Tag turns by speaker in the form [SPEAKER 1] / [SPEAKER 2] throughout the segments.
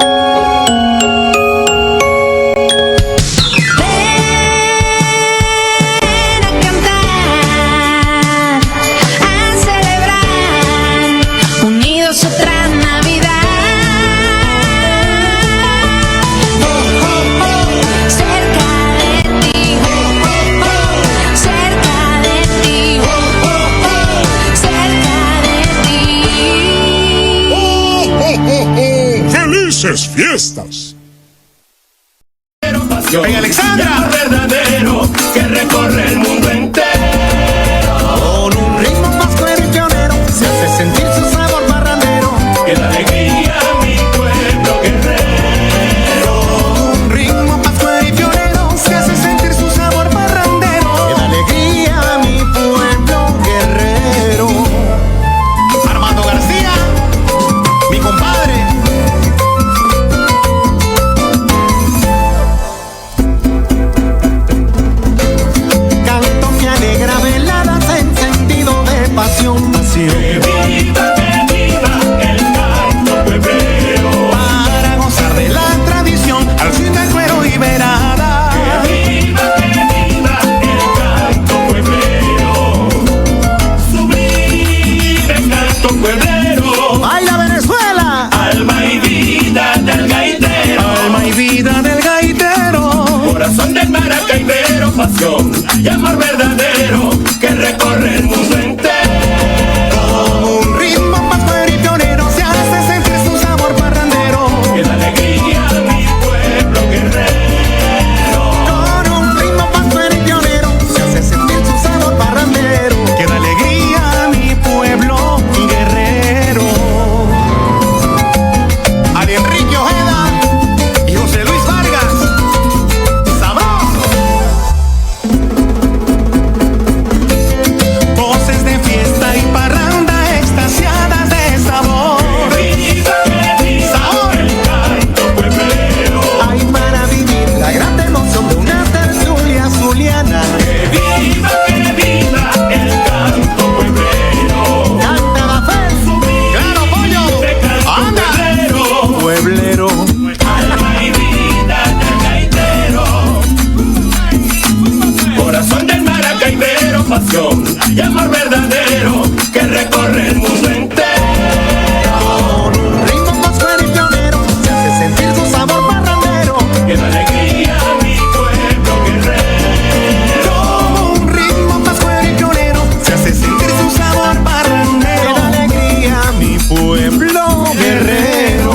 [SPEAKER 1] Ven a cantar, a celebrar, unidos otra Navidad. Oh, oh, oh, cerca de ti, oh, oh, oh, cerca de ti, oh, oh, oh, cerca de ti.
[SPEAKER 2] ¡Oh, oh, oh, oh! ¡Felices fiestas!
[SPEAKER 3] En Alexandra.
[SPEAKER 4] verdadero que recorre el mundo entero.
[SPEAKER 5] Con un ritmo pascuero y pionero se hace sentir su sabor parrandero.
[SPEAKER 4] Que da alegría a mi pueblo guerrero.
[SPEAKER 5] Con un ritmo pascuero y pionero se hace sentir su sabor parrandero. Que da alegría a mi pueblo guerrero.
[SPEAKER 3] Armando García, mi compadre.
[SPEAKER 5] Canto que alegra veladas encendido de pasión. Pasión.
[SPEAKER 4] Que viva, que viva el canto pueblero.
[SPEAKER 5] Para gozar de la tradición al fin del cuero y verada.
[SPEAKER 4] Que viva, que viva el canto pueblero. Sublime canto pueblero.
[SPEAKER 5] ¡Baila Venezuela!
[SPEAKER 4] Alma y vida del gaitero.
[SPEAKER 5] Alma y vida del gaitero.
[SPEAKER 4] Corazón del maracaibero, pasión y amor verdadero que recorre el mundo entero.
[SPEAKER 5] Con un ritmo pascuero y pionero se hace sentir su sabor parrandero.
[SPEAKER 4] Que da alegría a mi pueblo guerrero.
[SPEAKER 5] Con un ritmo pascuero y pionero se hace sentir su sabor parrandero.
[SPEAKER 3] Que da alegría a mi pueblo guerrero. Ali Enrique Ojeda y José Luis Vargas. Sabroso. Voces de fiesta y parranda extasiadas de sabor.
[SPEAKER 4] Que viva, que viva
[SPEAKER 3] Sabor.
[SPEAKER 4] el canto pueblero.
[SPEAKER 5] Hay para vivir la gran emoción de una tertulia zuliana.
[SPEAKER 4] Que viva, que viva el canto pueblero.
[SPEAKER 5] Canta la fe,
[SPEAKER 3] Claro, pollo.
[SPEAKER 4] Sublime canto
[SPEAKER 3] Anda.
[SPEAKER 4] pueblero.
[SPEAKER 5] pueblero.
[SPEAKER 4] Alma y vida del gaitero. Corazón del maracaibero, pasión y amor verdadero que recorre el mundo entero.
[SPEAKER 5] Con un ritmo pascuero y pionero se hace sentir su sabor parrandero.
[SPEAKER 4] Que da alegría a mi pueblo guerrero.
[SPEAKER 5] Con un ritmo pascuero y pionero se hace sentir su sabor parrandero. Que da alegría a mi pueblo guerrero.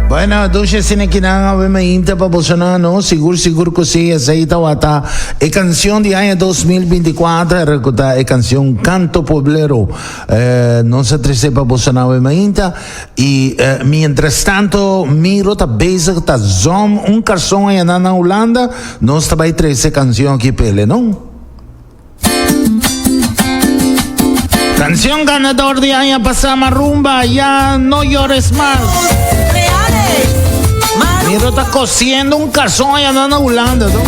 [SPEAKER 6] Bueno, dushi sinekinan awe mainta pa Bolsonaro, sigur sigur ku si, esei tabata e kansion di aña 2024, ku ta e kansion Canto Pueblero. Nos a trese pa Bolsonaro awe mainta i mientras tanto Miro ta bezig ta zom un karson aya na Hulanda, nos ta bai trese e kansion aki p'ele, no? Canción ganador de año pasado, Marumba, ya no llores más. Miro ta cosiendo un calzón allá na Hulanda, no?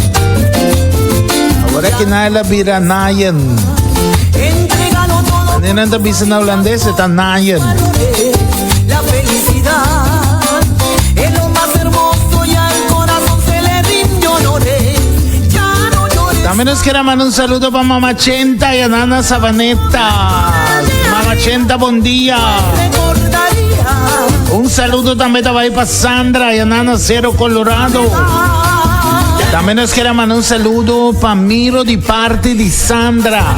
[SPEAKER 6] Awor ku el a bira naaien. Nena ta bisa na hulandes, ta naaien.
[SPEAKER 7] La felicidad es lo más hermoso y al corazón se le rinde honores. Ya no llores.
[SPEAKER 6] Tambe nos ke manda un saludo pa Mama Chenta i Nana Sabaneta. Mama Chenta, bon dia.
[SPEAKER 7] Recordaría.
[SPEAKER 6] Un saludo tambe ta pa Sandra i Nana Cero Colorado. Tambe nos ke manda un saludo pa Miro di parti di Sandra.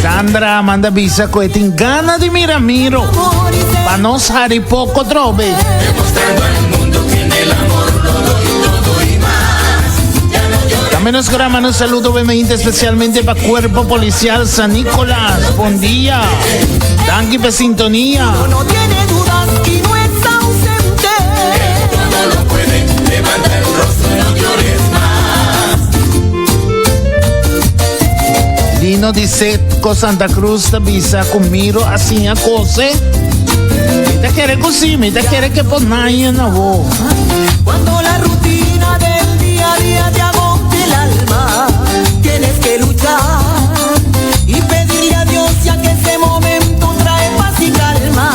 [SPEAKER 6] Sandra manda bisa ku tin gana di mira Miro. Pa nos hari poko trobe.
[SPEAKER 4] Demostrando al mundo que en el amor lo doy todo y más. Ya no llores.
[SPEAKER 6] Tambe nos ke manda un saludo obviamente espesialmente pa Kuerpo Polisial San Nicolás. Bon dia. Danki pa sintonia.
[SPEAKER 7] No tiene dudas y no es ausente.
[SPEAKER 4] Todo lo puede, levanta el rostro y no llores más.
[SPEAKER 6] Lino di Setco Santa Cruz ta bisa ku Miro asina kose. Mi ta kere ku si, mi ta kere ku e por naaien awor.
[SPEAKER 7] Cuando la rutina del día a día te agote el alma, tienes que luchar y pedirle a Dios ya que ese momento trae paz y calma.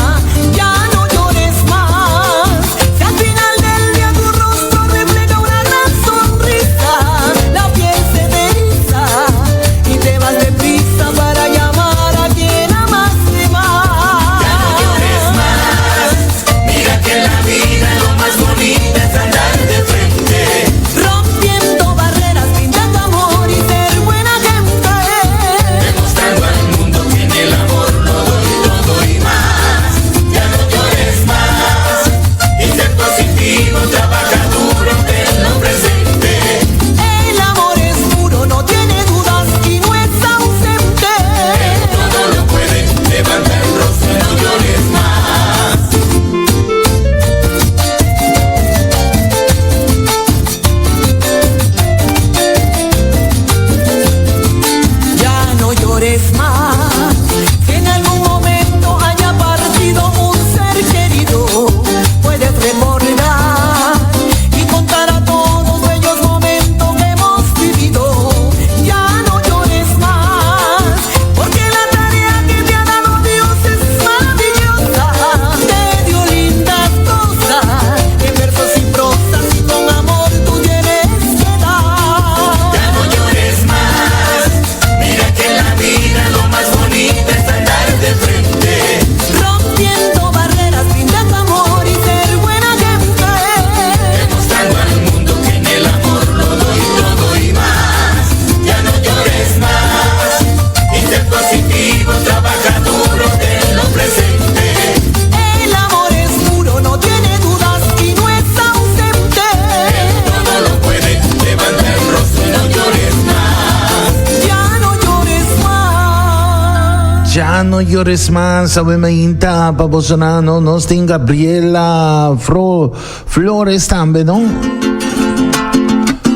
[SPEAKER 6] Ya no llores mas, awe mainta pa bosonan, no? Nos tin Gabriela Fro Flores tambe, no?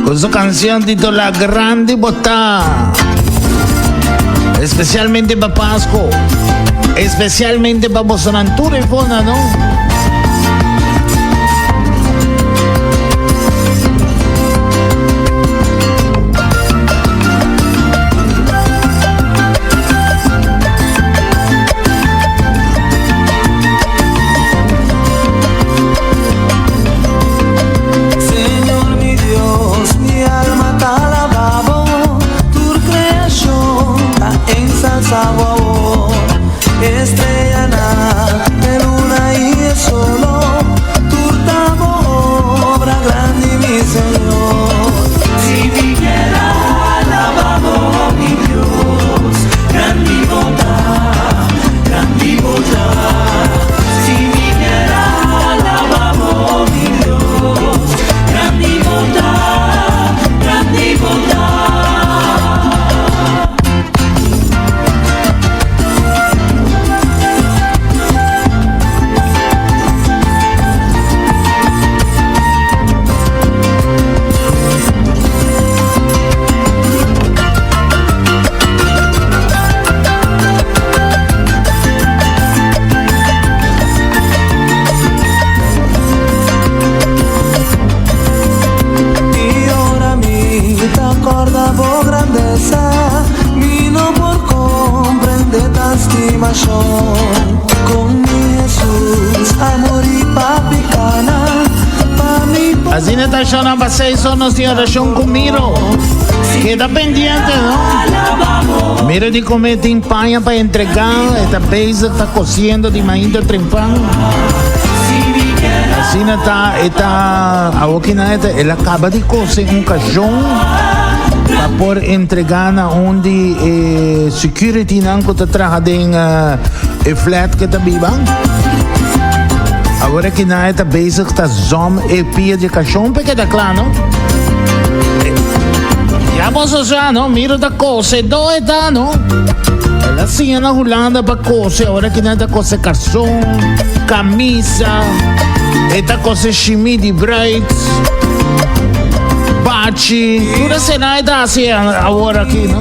[SPEAKER 6] Con su canción titula Grande Botá. Especialmente pa Pasco. Especialmente pa bosonan tur e fona, no?
[SPEAKER 7] Señor mi Dios, mi alma ta alabá bo, tur creacion ta ensalzá bo. Estrellanan, e luna y e solo, tur ta bo obra grandi, mi Señor. Si mi kier alabá bo, mi Dios, grandi bo ta, grandi bo ta. Si mi kier alabá bo, mi Dios, grandi bo ta, grandi bo ta. I ora mi ta corda bo grandeza, mi no por comprende tan stimacion. Con mi Jesus a muri pa picanan, pa mi por.
[SPEAKER 6] Asina ta shona pa seis or nos tin oracion cu Miro. Keda pendiente, no? Miro di come tin paña pa entrega, e ta bezig ta cosiendo di mainta trempan. Asina ta, e ta, awoki na e ta, el a caba di cose un cajon pa por entrega na un di e security nan cu ta traha den e flat cu e ta biba. Awor aki na e ta bezig ta zom e pia di cajon pa e keda cla, no? Ya boso sa, no? Miro ta cosedó e ta, no? El a siña na Hulanda pa cose, awor aki na e ta cose carson, camisa, e ta cose shimi di bruid, bachi, tur esena e ta haci awor aki, no?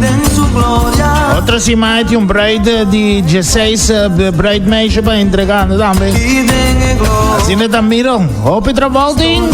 [SPEAKER 6] Otro siman e tin un bruid di dieseis bruidmeisje pa entrega, no tambe? Asina ta miro, hopi trabou tin.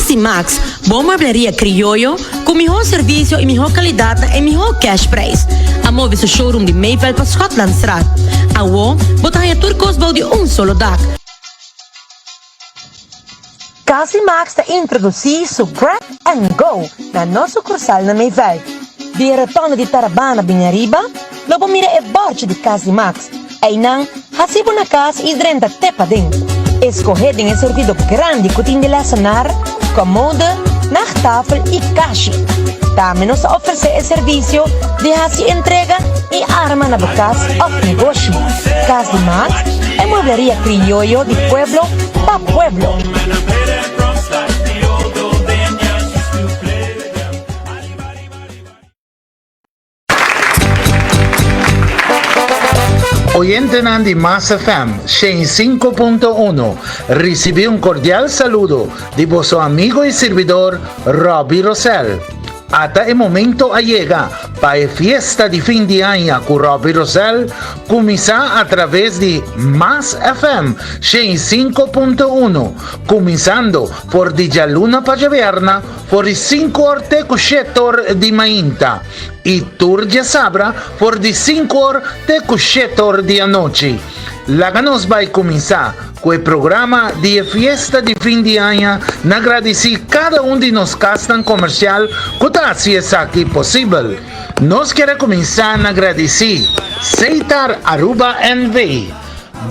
[SPEAKER 8] Cas di Max, bo muebleria crioyo cu miho servicio y miho calidad na e miho cash prijs. A move su showroom di Mayveld pa Schotlandstraat. Awo, bo ta haña tur cos bou di un solo dak.
[SPEAKER 9] Cas di Max ta introduci su Grab and Go na nos sucursal na Mayveld. Di e rotonde di Tarabana bini ariba, lo bo mira e borchi di Cas di Max. Einan, hasi bo na kas i drenta te paden. Eskohé den e surtido grandi ku tin di lèsenar, komode, nagtafel i kashi. Tambe nos ta ofresé e servisio di hasi entrega i arma na bo kas òf negoshi. Kas di Max, e muebleria krioyo di pueblo pa pueblo.
[SPEAKER 6] Oyentenan di Mas FM 105.1 ricibi un cordial saludo di boso amigo y servidor Robbie Rosell. Ata e momento a yega pa e fiesta di fin di aña cu Robbie Rosell cuminsa a traves di Mas FM 105.1 cuminsando for di djaluna pa djaberna for di 5 or te cu 7 or di mainta. I tur djasabra for di sinku or te ku shete or di anochi. Laga nos bai kuminsá ku e programa di e fiesta di fin di aña na gradisí kada un di nos kasnan komersial ku ta hasi esaki posibel. Nos kier a kuminsá na gradisí Seitar Aruba NV,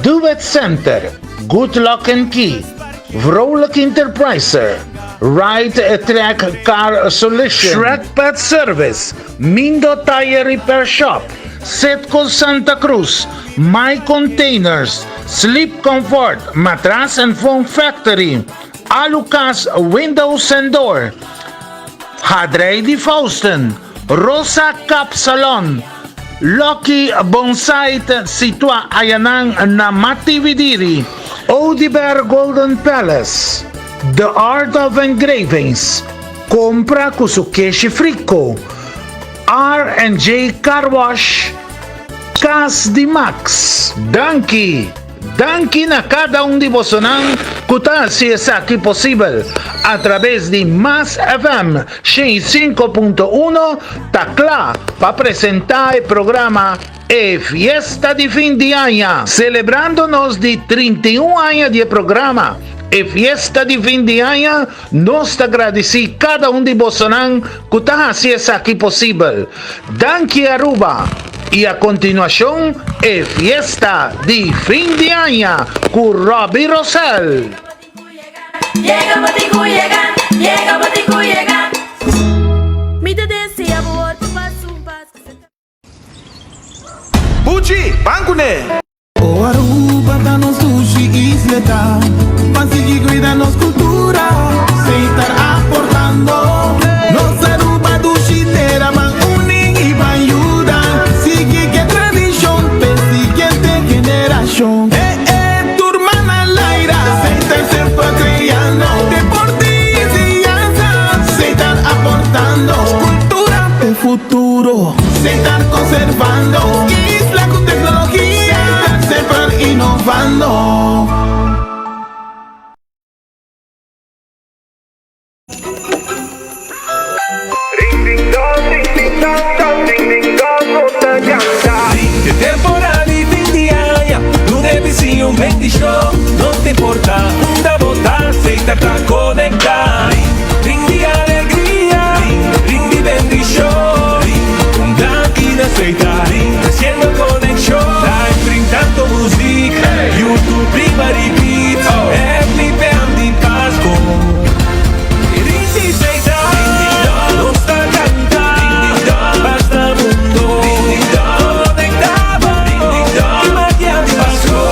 [SPEAKER 6] Duet Center, Good Lock and Key, Vrolijk Enterpriser, Right Track Car Solution, Shrek Pet Service, Mindo Tire Repair Shop, Setco Santa Cruz, My Containers, Sleep Comfort, Matras and Foam Factory, Alucas Windows and Door, Hadrey di Fausten, Rosa Cap Salon, Lucky Bonsai situá ayanan na Matividiri, Oduber Golden Palace, The Art of Engravings, Compra cu su keshi frico, R&J Car Wash, Cas di Max. Danki! Danki na kada un di bosonan ku ta hasi esaki posibel atraves di Mas FM 105.1 ta kla pa presentá e programa E Fiesta di Fin di Aña. Selebrando nos di 31 aña di e programa E Fiesta di Fin di Aña, nos ta gradisí kada un di bosonan ku ta hasi esaki posibel. Danki Aruba! I a kontinuashon e fiesta di fin di aña ku Robbie Rosell.
[SPEAKER 5] Buchi, ban kuné! O Aruba ta nos dushi isleta Pa sigui cuida nos cultura Seitar aportando Nos Aruba dushi tera Ban uni y ban yuda Sigui ke tradicion P'e siguiente generacion Eh eh tur man al aire Seitar semper creando Deporte y enseñanza Seitar aportando Cultura p'e futuro. Setar conservando Isla cu tecnologia Setar semper innovando.
[SPEAKER 4] Di temporada di fin di aña, Luna e bisiño un bendicion. No ta importa unda bo ta, Setar ta conecta. Ring di alegria, ring di bendicion. Un danki na Setar, treciendo conexion. Live ring tanto muziek, YouTube riba repeat. Happy PM di Pasco. Ring di Setar, nos ta canta. Basta mundo, conecta bo. Ki magia di Pasco.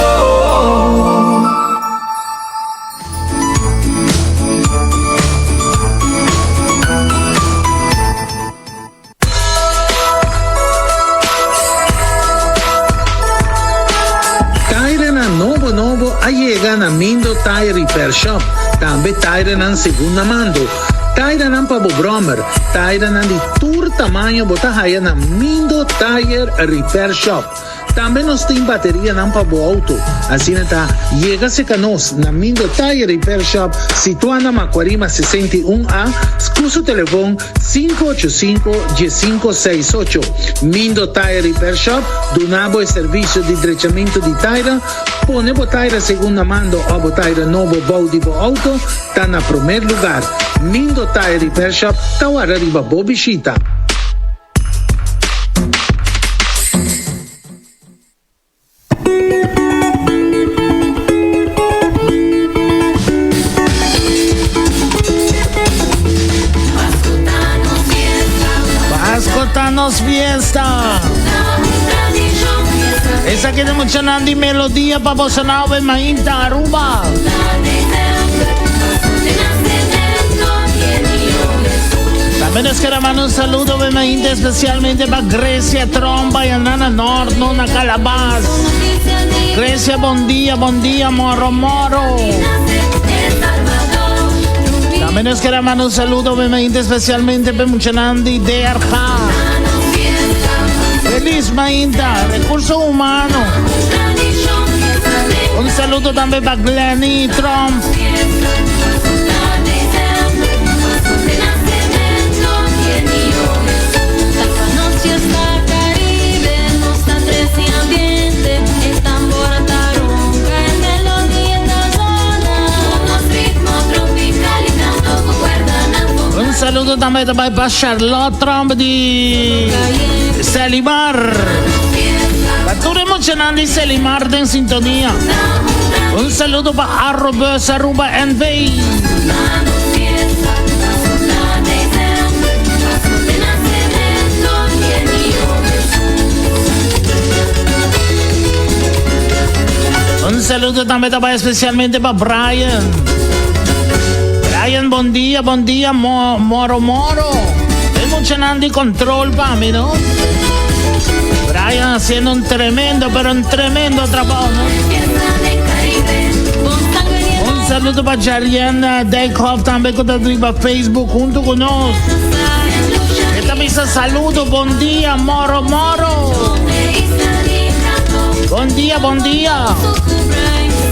[SPEAKER 6] Tairenan nobo nobo a yega na Mindo Tire Repair Shop, tambe tairenan segunda mando, tairenan pa bo brommer, tairenan di tur tamaño bo ta haya na Mindo Tire Repair Shop. Tambe nos tin baterianan pa bo auto. Asina ta, yega serka nos na Mindo Tire Repair Shop situá na Macuarima 61 A, ku su telefon 585 1568. Mindo Tire Repair Shop duna bo e servisio di drechamentu di taira, pone bo taira segunda mando òf bo taira nobo bou di bo auto ta na promer lugar. Mindo Tire Repair Shop ta warda riba bo bishita. Pasco ta nos fiesta. Esaki ta muchanan di melodia pa boso nawe mainta Aruba. Tambe nos quiere mandar un saludo be mainta especialmente pa Grecia Tromba y Anana Nord, no na Calabas. Grecia, bon dia, bon dia, moro moro. Tambe nos quiere mandar un saludo be mainta especialmente pa muchanan di DRH. Feliz mainta, recurso humano. Un saludo tambe pa Glenny Trump. Un saludo tambe ta bai pa Charlotte Trump di Selimar. Pa tur e muchanan di Selimar den sintonia. Un saludo pa Arrobus Aruba NV. Un saludo tambe ta bai especialmente pa Brian. Brian, bon dia, bon dia, mo, moro moro. E muchanan di control pa mi, no? Brian haciendo un tremendo, pero un tremendo trabajo, no? Un saludo pa Jariana Dijkhoff tambe cu ta riba Facebook hunto cu nos. E ta bisa saludo, bon dia, moro moro. Bon dia, bon dia.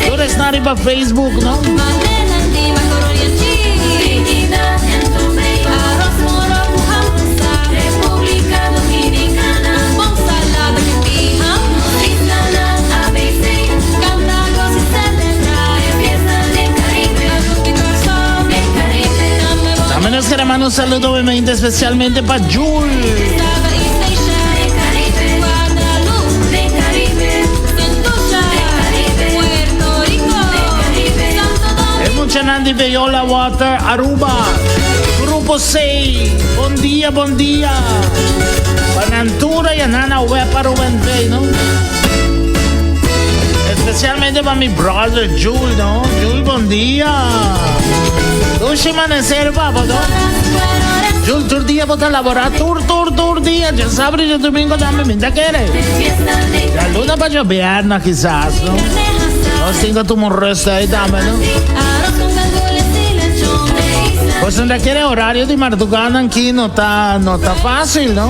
[SPEAKER 6] Tur esnan riba Facebook, no? Tambe nos quiere mandar un saludo obviamente especialmente pa Jul. E muchanan di Viola Water Aruba. Grupo C. Bon dia, bon dia. Pa Nantura y Anana Web Aruba NV, no? Especialmente pa mi brother Jul, no? Jul, bon dia. Dushi amanecer, papa, no? Jul, tur dia bo ta labora, tur, tur, tur dia. Djasabra y djadomingo tambe, mi ta kere. Djaluna pa djabierna kisas, no? Nos tin ku tuma un rust ahí tambe, no? Pues no ta kere horario di marduganan aki no ta, no ta fácil, no?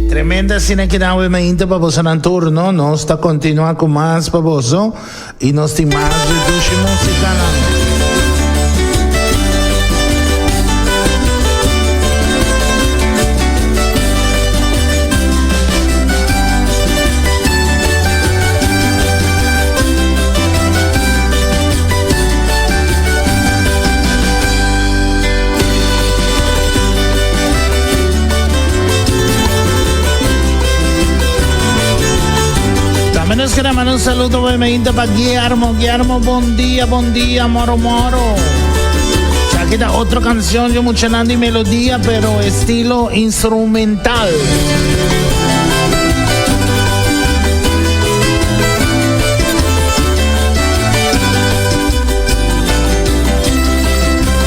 [SPEAKER 6] Tremendo asina ki nan we mainta pa boso nan turno. Nos ta continua cu mas pa boso y nos tin mas di dushi musicanan. Tambe nos quiere mandar un saludo obviamente para Guillermo. Guillermo, buen día, buen día, moro moro. Aquí está otra canción, yo mucho y melodía, pero estilo instrumental.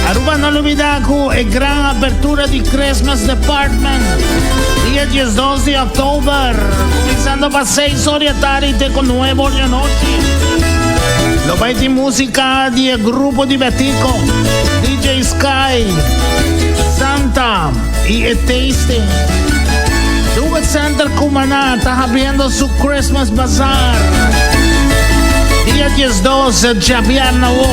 [SPEAKER 6] Aruba no lubida cu e gran apertura di Christmas Department dia 12 di october, cuminsando pa 6 or di atardi te cu 9 or di anochi. Lo bay tin musica di e grupo di Betico, DJ Sky, Santa y e Tasting. Duet Center Cumaná ta habriendo su Christmas Bazaar. Dia 12, djabièrnè awo.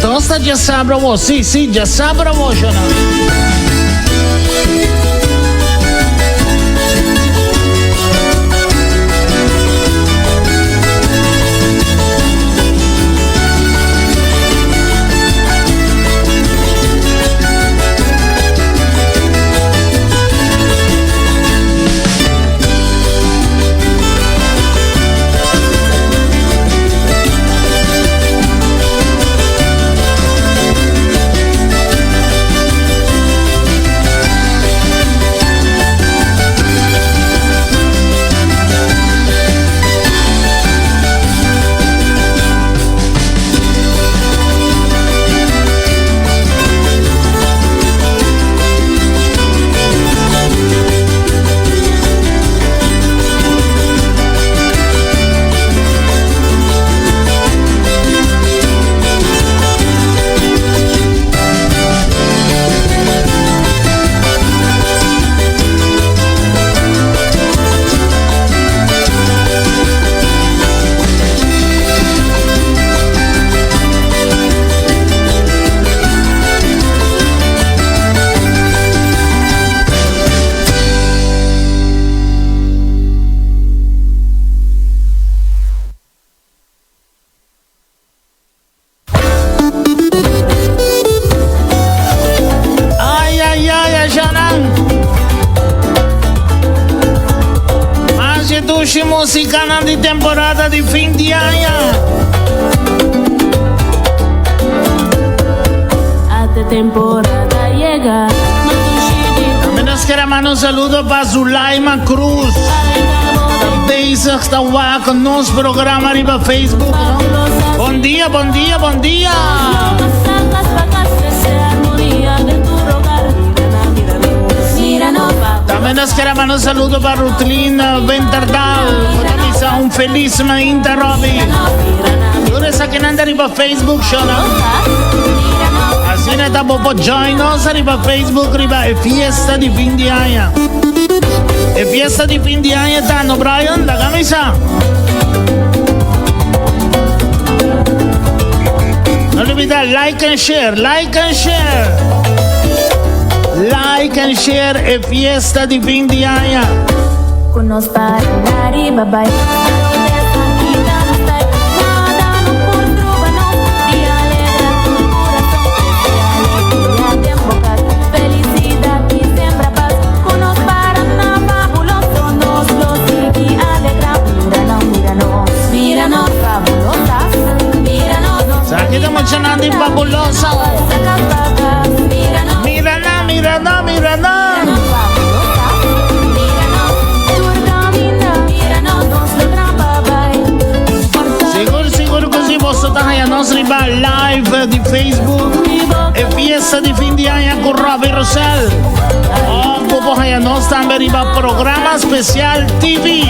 [SPEAKER 6] 12 ta djasabra awo. Sí, sí, djasabra awo, shona. Ay, ay, ay, Ashanan. Mas dushi musicanan di temporada di fin di aña.
[SPEAKER 1] Ate temporada llega.
[SPEAKER 6] Tambe nos quiere mandar un saludo pa Zulaima Cruz. Bezig ta wak nos programa riba Facebook, no? Bon dia, bon dia, bon dia. Tambe nos quiere mandar un saludo pa Rutlin Venterdal. Cu ta bisa un feliz mainta, Robby. Tur esakinan ta riba Facebook, shona. Asina ta bo por join nos riba Facebook riba e fiesta di fin di aña. E fiesta di fin di aña ta no Brian, laga mi sa. No olvida like and share, like and share. Like and share e fiesta di fin di aña.
[SPEAKER 1] Con nos para arriba, bye.
[SPEAKER 6] Aquí estamos cenando en fabuloso. Mira na, mira na, mira na. Sigur, sigur cu si boso ta haya nos riba live di Facebook. E fiesta di fin di aña cu Robbie Rosell. Oh, bo por haya nos tambe riba programa especial TV.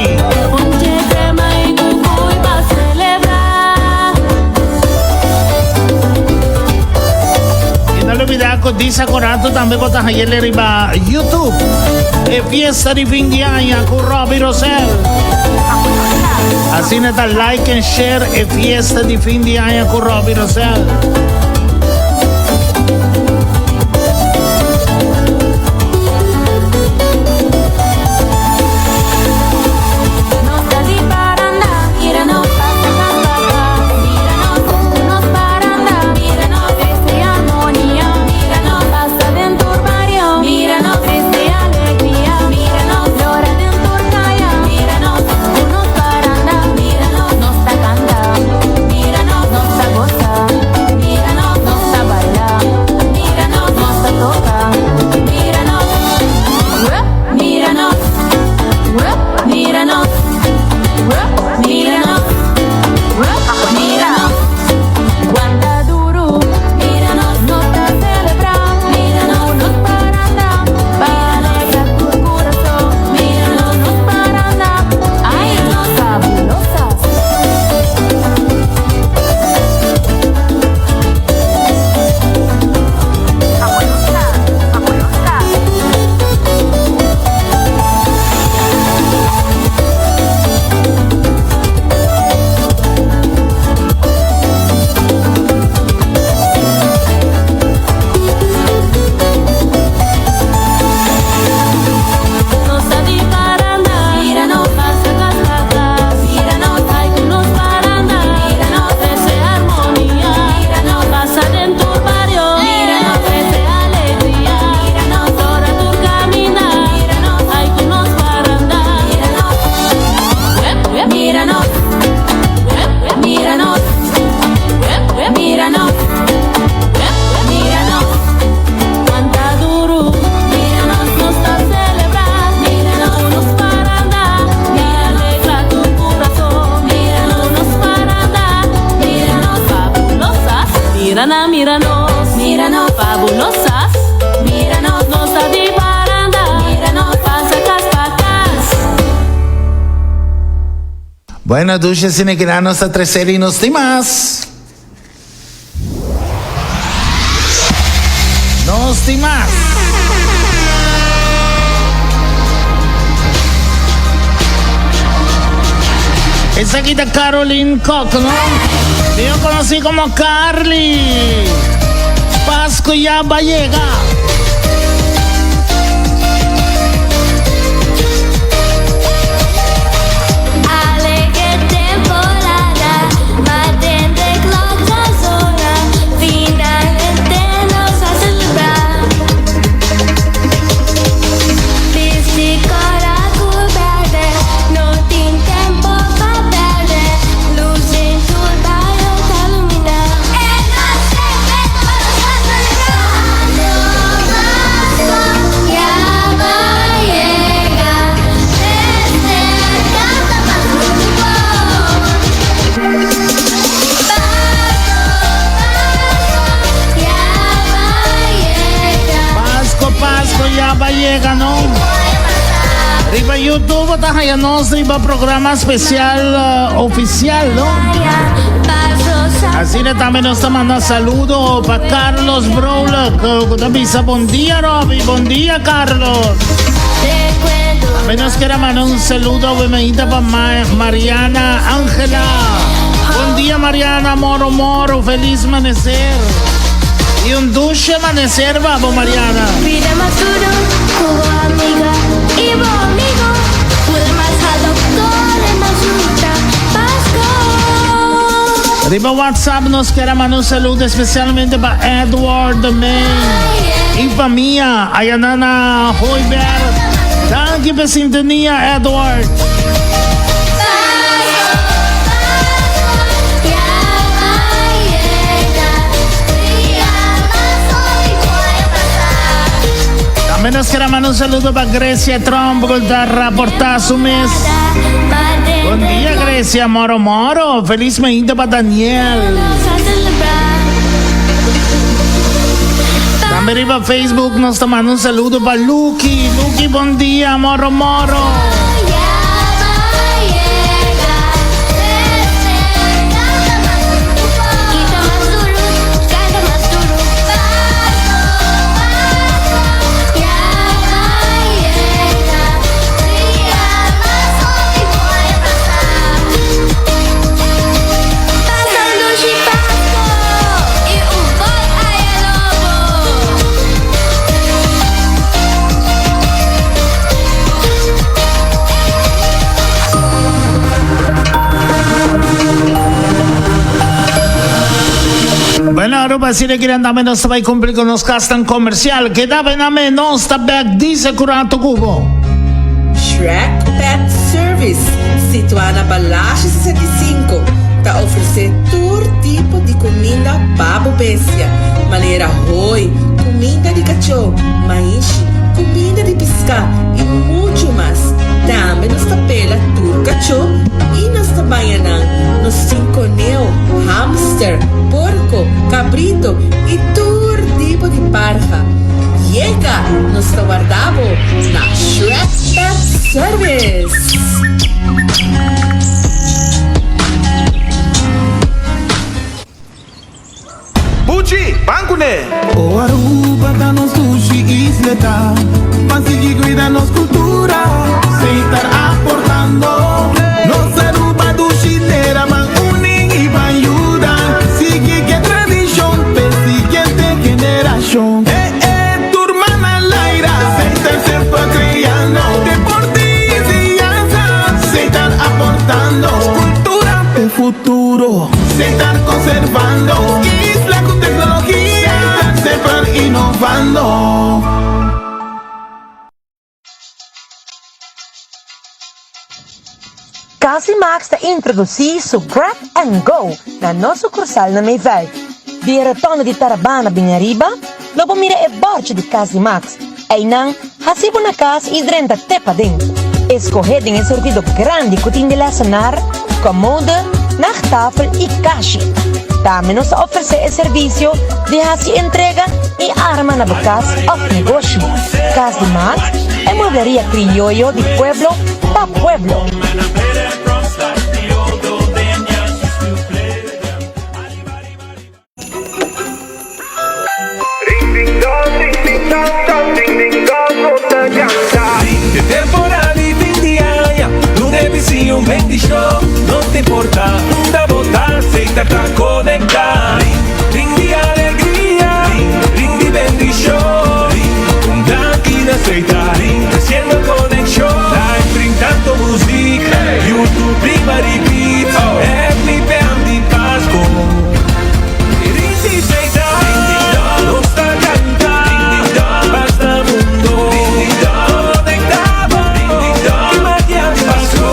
[SPEAKER 6] Y no olvida cu Disa Corato tambe bo ta hayele riba YouTube. E fiesta di fin di aña cu Robbie Rosell. Asina ta like and share e fiesta di fin di aña cu Robbie Rosell. Bueno, dushi asina kina nos ta trece di nos tin mas. Nos tin mas. Esaki ta Caroline Kok, no? Yo conocí como Carly. Pascu ya va llega.
[SPEAKER 1] Alegre temporada, mantente klok ta zona, finalmente nos a celebra. Bisti cora cu berde, no tin tempo pa perde, luz den tur bario ta lumina. E nos evento nos a celebra. Pasco ya va yega, mester canta mas grupo.
[SPEAKER 6] Pasco, Pasco ya va yega, no? Riba YouTube ta haya nos riba programa especial eh, oficial, no? Asina tambe nos ta manda saludo pa Carlos Brouwer, ku ta bisa bon dia Robbie, bon dia Carlos. Tambe nos quiere mandar un saludo bienvenida pa Mariana Ángela. Bon dia Mariana Moro Moro, feliz amanecer. Y un dushi amanecer pa bo Mariana.
[SPEAKER 1] Vida mas duro cu bo amiga y bo amigo. Pura mas halo, core mas ruta, Pasco.
[SPEAKER 6] Riba WhatsApp nos quiere mandar un saludo especialmente pa Edward May y familia Ayanana Hoiberg. Danki pa sintonia Edward. Tambe nos quiere mandar un saludo pa Grecia Trump cu ta raporta su mes. Bon dia Grecia, moro moro. Feliz mainta pa Daniel. Tambe riba Facebook nos ta manda un saludo pa Lucky. Lucky, bon dia, moro moro. Bueno, Aruba, asina ki nan tambe nos ta bai cumpli cu nos casnan comercial. Keda bay na me, nos ta bek dice cu rato cu bo.
[SPEAKER 10] Shrek Pet Service, situá na Balashi 65, ta ofresé tur tipo di kuminda pa bo bestia, manera hooi, kuminda di kachó, maishi, kuminda di piská i muchu mas. Tambe nos ta pela tur kachó i nos ta baña nan. Nos tin koneu, hamster, porko, kabrito i tur tipo di parha. Yega! Nos ta warda bo na Shrek Pet Service!
[SPEAKER 11] Buchi, ban kuné!
[SPEAKER 5] O Aruba ta nos dushi isleta, Ban sigui cuida nos cultura, Seitar aportando. Nos Aruba dushi tera, Ban uni y ban yuda, Sigui ke tradicion p'e siguiente generacion. Eh eh, tur man al aire, Seitar semper creando, Deporte y enseñanza, Seitar aportando, Cultura p'e futuro. Seitar conservando, Isla cu tecnologia, Seitar semper innovando.
[SPEAKER 9] Casi Max ta introduci su Grab and Go na nos sucursal na Mayveld. Di e rotonde di Tarabana bini ariba, lo bo mira e borchi di Casi Max. Einan, haci bo na cas y drenta te paden. Escoge den e surtido grandi cu tin di lesenar, comode, nachttafel y kashi. Tambe nos ta ofrece e servicio di haci entrega y arma na bo cas of negoshi. Cas di Max, e muebleria crioyo di pueblo pa pueblo.
[SPEAKER 4] Di temporada di fin di aña, un ABC, un bendicion, no ta importa unda bo ta, Setar ta conecta. Ring di alegria, ring di bendicion, un danki na Setar, haciendo conexion. Live ring tanto muziek, YouTube riba repeat, Happy Bam di Pasco. Ring di Setar, nos ta canta, basta mundo, conecta bo, cu magia di Pasco.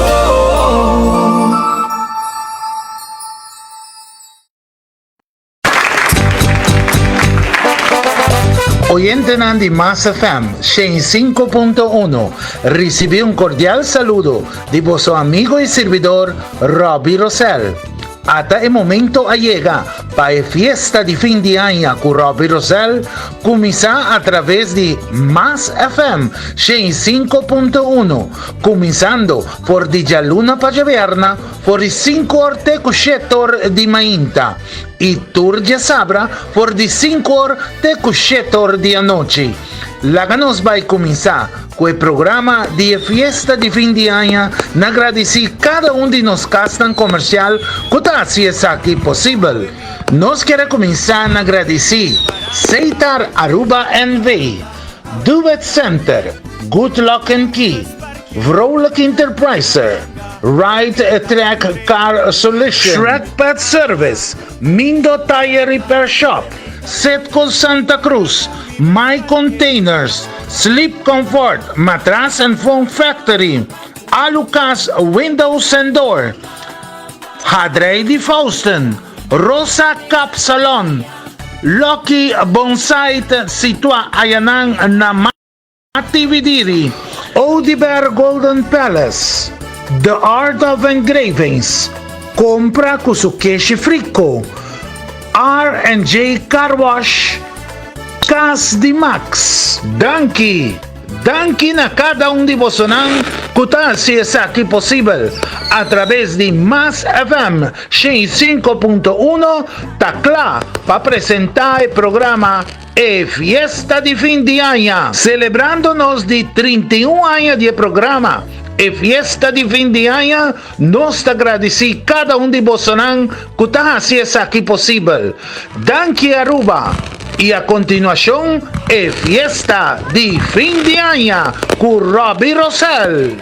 [SPEAKER 6] Oyentenan di Mas FM 105.1, ricibi un cordial saludo di boso amigo y servidor Robbie Rosell. Ata e momento a yega pa e fiesta di fin di aña cu Robbie Rosell cuminsa a traves di Mas FM 105.1, cuminsando for di djaluna pa djaberna for di 5 or te cu 7 or di mainta y tur djasabra for di 5 or te cu 7 or di anochi. Laga nos bai cuminsa cu e programa di e fiesta di fin di aña na gradici cada un di nos casnan comercial cu ta haci esaki posibel. Nos kier a cuminsa na gradici Seitar Aruba NV, Duet Center, Good Lock and Key, Vrolijk Enterpriser, Right Track Car Solution, Shrek Pet Service, Mindo Tire Repair Shop, Setco Santa Cruz, My Containers, Sleep Comfort, Matras and Foam Factory, Alucas Windows and Door, Hadrey di Fausten, Rosa Cap Salon, Lucky Bonsai situa ayanan na Matividiri, Oduber Golden Palace, The Art of Engravings, Compra cu su keshi frico, R&J Car Wash, Cas di Max. Danki! Danki na cada un di bosonan cu ta haci esaki posibel a traves di Mas FM 105.1 ta cla pa presenta e programa E Fiesta di Fin di Aña. Celebrando nos di 31 aña di e programa E Fiesta di Fin di Aña, nos ta gradici cada un di bosonan cu ta haci esaki posibel. Danki Aruba! Y a continuacion E Fiesta di Fin di Aña cu Robbie Rosell.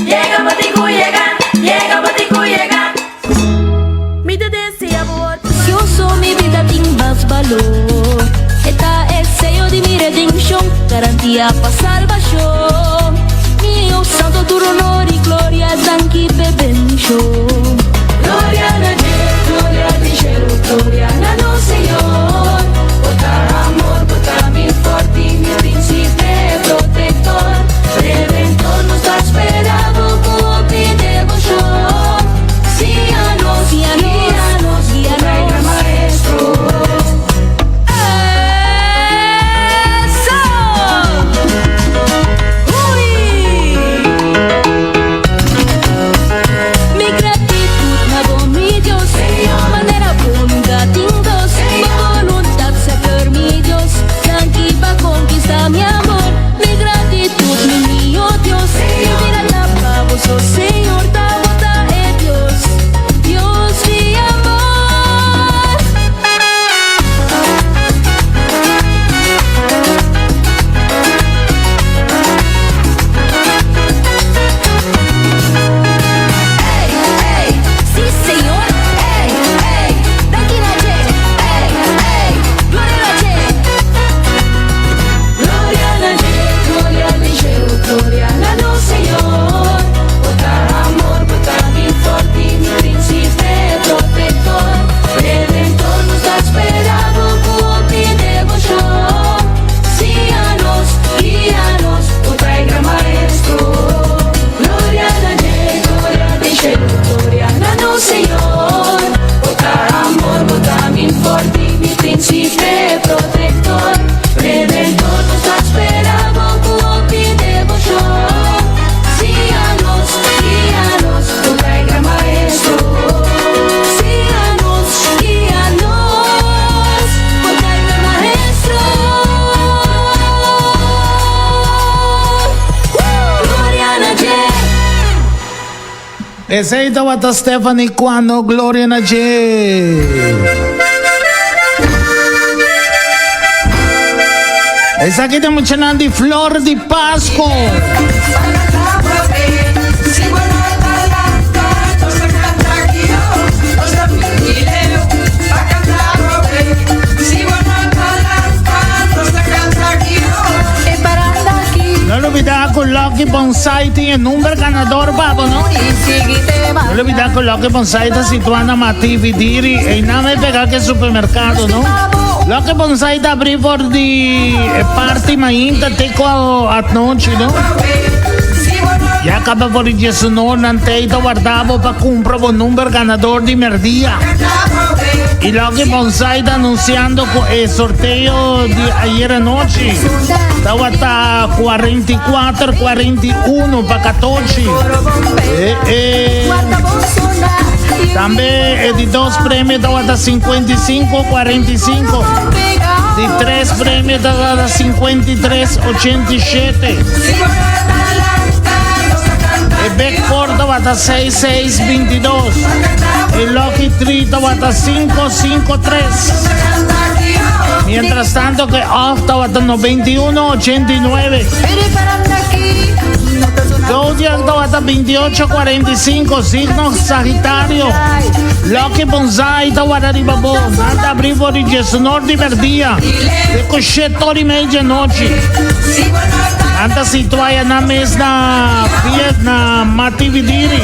[SPEAKER 1] Yega botiku yega, yega botiku yega. Mi ta desea bo otro. Yo mi bida tin mas balor. E ta e seyo di mi redenshon, garantia pa salbashon. Mi Dios santo tur honor i gloria, danki p'e bendishon. Gloria na dje, gloria den shelu, gloria na nos Señor. Bo ta amor, bo ta mi forti, mi príncipe protector. Redentor nos ta spera bo ku hopi devoshon. Síñanos, guíanos, guíanos, gran maestro. Eso! Uy! Mi creativo.
[SPEAKER 6] Esei tabata Stephanie Cuano, Gloria na dje. Esaki ta muchanan di Flor di Pasco. No lubida cu Lucky Bonsai tin e number ganador pa bo, no? No lubida cu Lucky Bonsai ta situa na Mativi Diri, einan e pega cu e supermercado, no? Lucky Bonsai ta abri for di e parti mainta te cu atnochi, no? Ya caba for di diesunor nan tei ta warda bo pa cumpra bo number ganador di merdia. Y Lucky Bonsai ta anunciando cu e sorteo di ayer anochi tawata 44 41 pa 14. Eh, eh. Tambe e di dos premio tawata 55 45. Di tres premio tawata 53 87. E Big Four tawata 6 6 22. E Lucky Three tawata 5 5 3. Mientras tanto que off tawata 91 89. Zodiac tawata 28 45, signo Sagitario. Lucky Bonsai tawata riba bo. Nan ta abri for di diesunor di merdia te cu shete ora y media anochi. Nan ta situa ya nan mes na Fiat na Matividiri.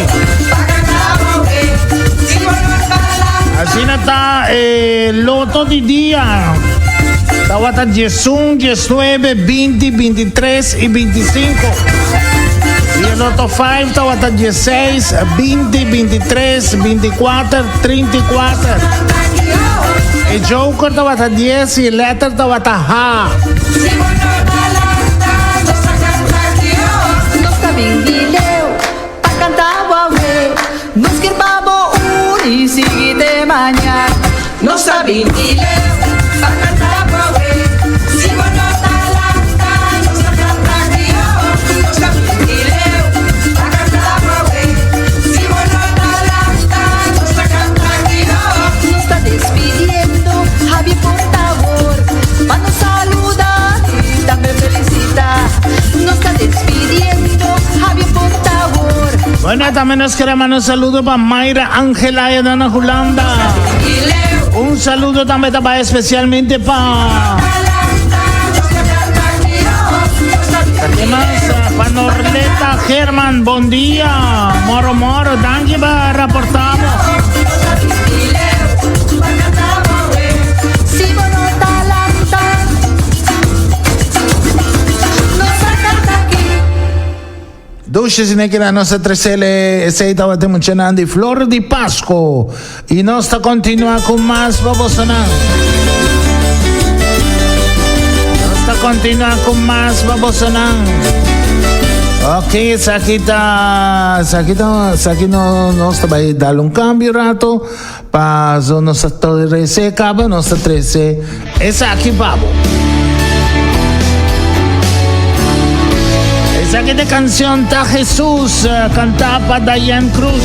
[SPEAKER 6] Asina ta e loto di dia. Tawata 11, 19, 20, 23 y 25. Y e loto 5 tawata 16, 20, 23, 24, 34. E joker tawata 10 y e letter tawata H.
[SPEAKER 7] Nos ta bin di leu pa canta Huawei. Nos kier pa bo uni sigui te mañana. Nos ta bin di leu pa canta Huawei. Si bo no ta lanta, nos ta canta Rio. Nos ta bin di leu pa canta Huawei. Si bo no ta lanta, nos ta canta Rio. Nos ta despidiendo, Javi por favor, pa nos saluda y tambe felicita. Nos ta despidiendo, Javi por favor.
[SPEAKER 6] Bueno, tambe nos quere manda un saludo pa Mayra Angela y na Hulanda. Un saludo tambe ta bai especialmente pa ¿Qué más? Pa Norleta German, bon dia. Moro moro, danki pa raportamos.
[SPEAKER 7] Si bo no ta lanta, nos ta canta aki.
[SPEAKER 6] Dushi si kira nos a tresele esei tabata muchanan di Flor di Pasco y nos ta continua cu mas pa bosonan. Nos ta continua cu mas pa bosonan. Ok, esaki ta, esaki ta, esaki no, nos ta bai dar un cambio rato. Paso nos ta trece caba, nos ta trece esaki pa bo. Esaki ta canción Ta Jesús, cantá pa Diane Cruz.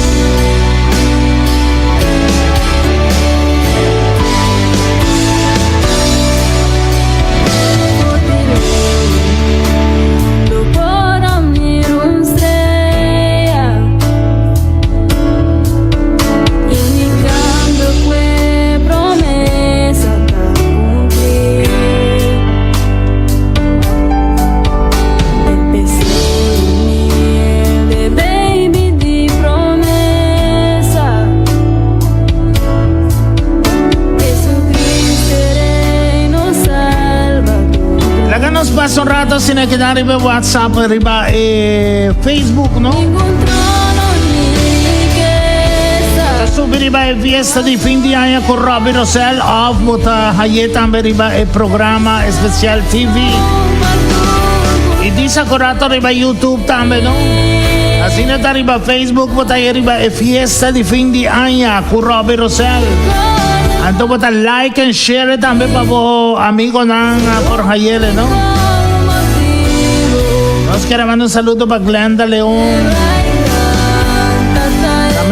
[SPEAKER 6] Laga nos pasa un rato asina keda riba WhatsApp, riba eh, Facebook, no? Ta subi riba e fiesta di fin di aña cu Robbie Rosell of bo ta haye tambe riba e programa especial TV. Y disa cu rato riba YouTube tambe, no? Asina ta riba Facebook bo ta haye riba e fiesta di fin di aña cu Robbie Rosell. Anto bo ta like and share tambe pa bo amigonan por hayele, no? Nos quiere manda un saludo pa Glenda León.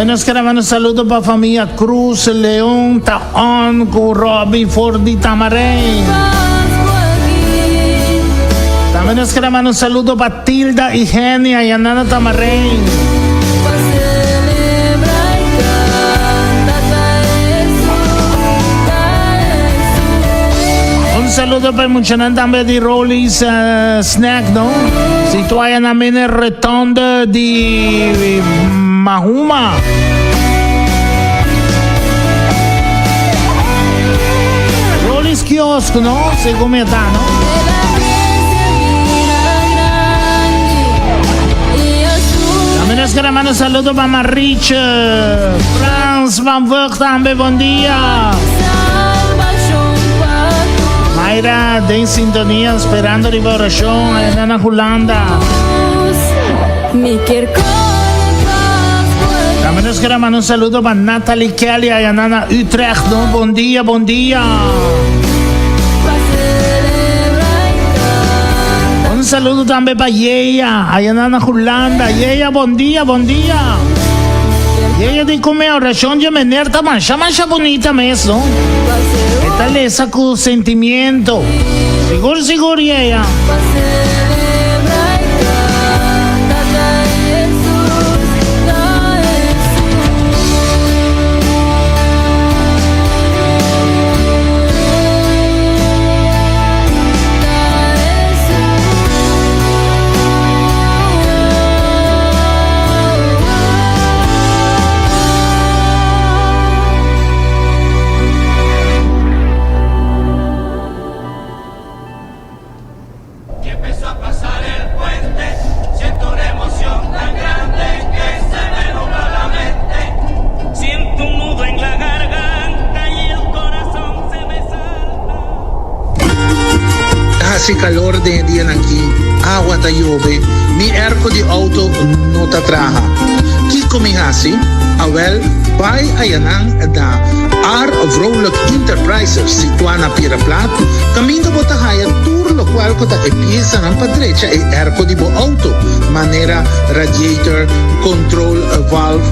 [SPEAKER 6] Tambe nos kere manda un saludo pa famia Cruz Leon ta on ku Robby for di Tamarijn. Tambe nos kere manda un saludo pa Tilda y Genia y Anana Tamarijn. Un saludo pa e muchanan tambe di Rolly's Snack, no? Situa ya na mene rotonde di Mahuma. Rolly's Kiosk, no? Segun mi ta, no? Tambe nos kere manda un saludo pa Marietje, Frans van Vught tambe, bon dia. Mayra den sintonia esperando riba oracion allá na Hulanda. Tambe nos kere manda un saludo pa Natalie Kelly allá na Utrecht, no? Bon dia, bon dia. Un saludo tambe pa Yeya, allá na Hulanda. Yeya, bon dia, bon dia. Yeya di come oracion dje meneer ta masha masha bunita mes, no? E ta lesa cu sentimiento. Sigur, sigur, Yeya.
[SPEAKER 12] Ta hasi kalor den e dianan aki, awa ta yobe, mi airco di auto no ta traha. Kiko mi hasi? Awel, bai ayanan na R. Vrolijk Enterprises situá na Piedra Plat, kaminda bo ta haya tur lokual ku ta e piesanan pa drecha e airco di bo auto, manera radiator, control valve,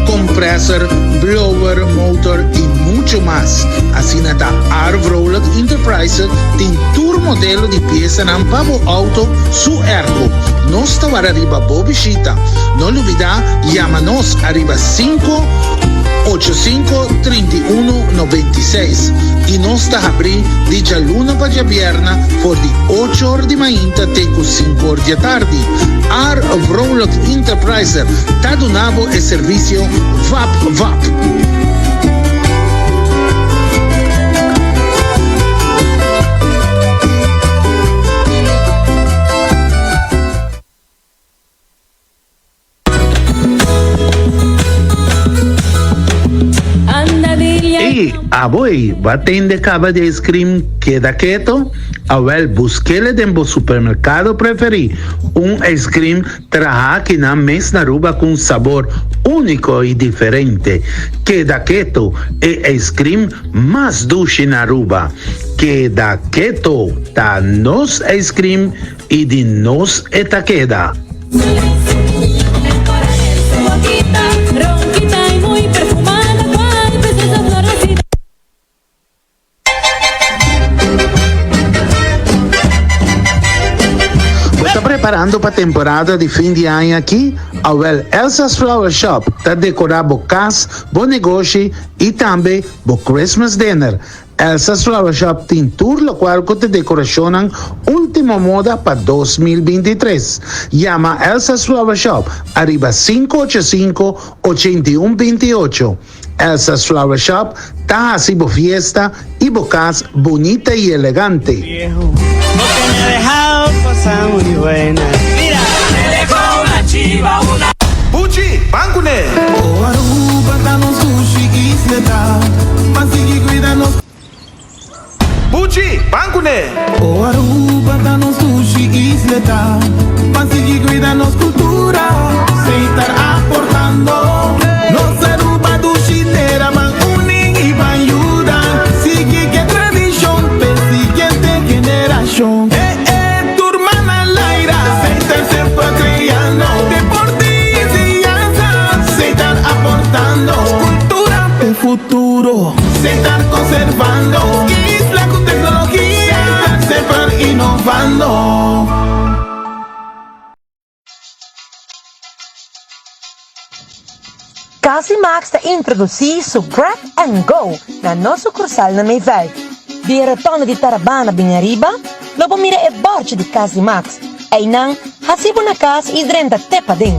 [SPEAKER 12] compressor, blower, motor y mucho mas. Asina ta R. Vrolijk Enterprises tin tur modelo di piesanan pa bo auto su airco. Nos ta wara riba bo bishita. No lubida yama nos ariba 5 85 31 96 y nos ta habri di djaluna pa djabierna for di ocho or di mainta te cu 5 or di atardi. R. Vrolijk Enterprises ta duna bo e servicio vap vap. Ey, abo ey, bo a tende caba di ice cream keda keto? Awel, buskele den bo supermercado preferi, un ice cream Traha akinan mes na Aruba cu un sabor unico y diferente. Keda Keto, e ice cream mas dushi na Aruba. Keda Keto ta nos ice cream y di nos e ta keda. Bo ta preparando pa temporada di fin di aña aki? Awel, Elsa's Flower Shop ta decorá bo cas, bo negoshi y tambe bo Christmas dinner. Elsa's Flower Shop tin tur locual cu ta decoracionnan ultimo moda pa 2023. Yama Elsa's Flower Shop ariba 585 8128. Elsa's Flower Shop ta hasi bo fiesta y bo cas bunita y elegante.
[SPEAKER 11] Buchi, ban kuné!
[SPEAKER 5] O Aruba ta nos dushi isla ta pa sigui cuida nos.
[SPEAKER 11] Buchi, ban kuné!
[SPEAKER 5] O Aruba ta nos dushi isla ta pa sigui cuida nos cultura Seitar aportando nos Aruba dushi tera ban uni y ban yuda sigui ke tradicion p'e siguiente generacion Eh eh tur man al aire Seitar semper creando Deporte y enseñanza Seitar aportando.
[SPEAKER 9] Kasi Max ta introdusí su Grab and Go na nos sukursal na Mayveld. Di e rotonde di Tarabana bini ariba, lo bo mira e bòrchi di Kasi Max. Einan, hasi bo na kas i drenta te paden.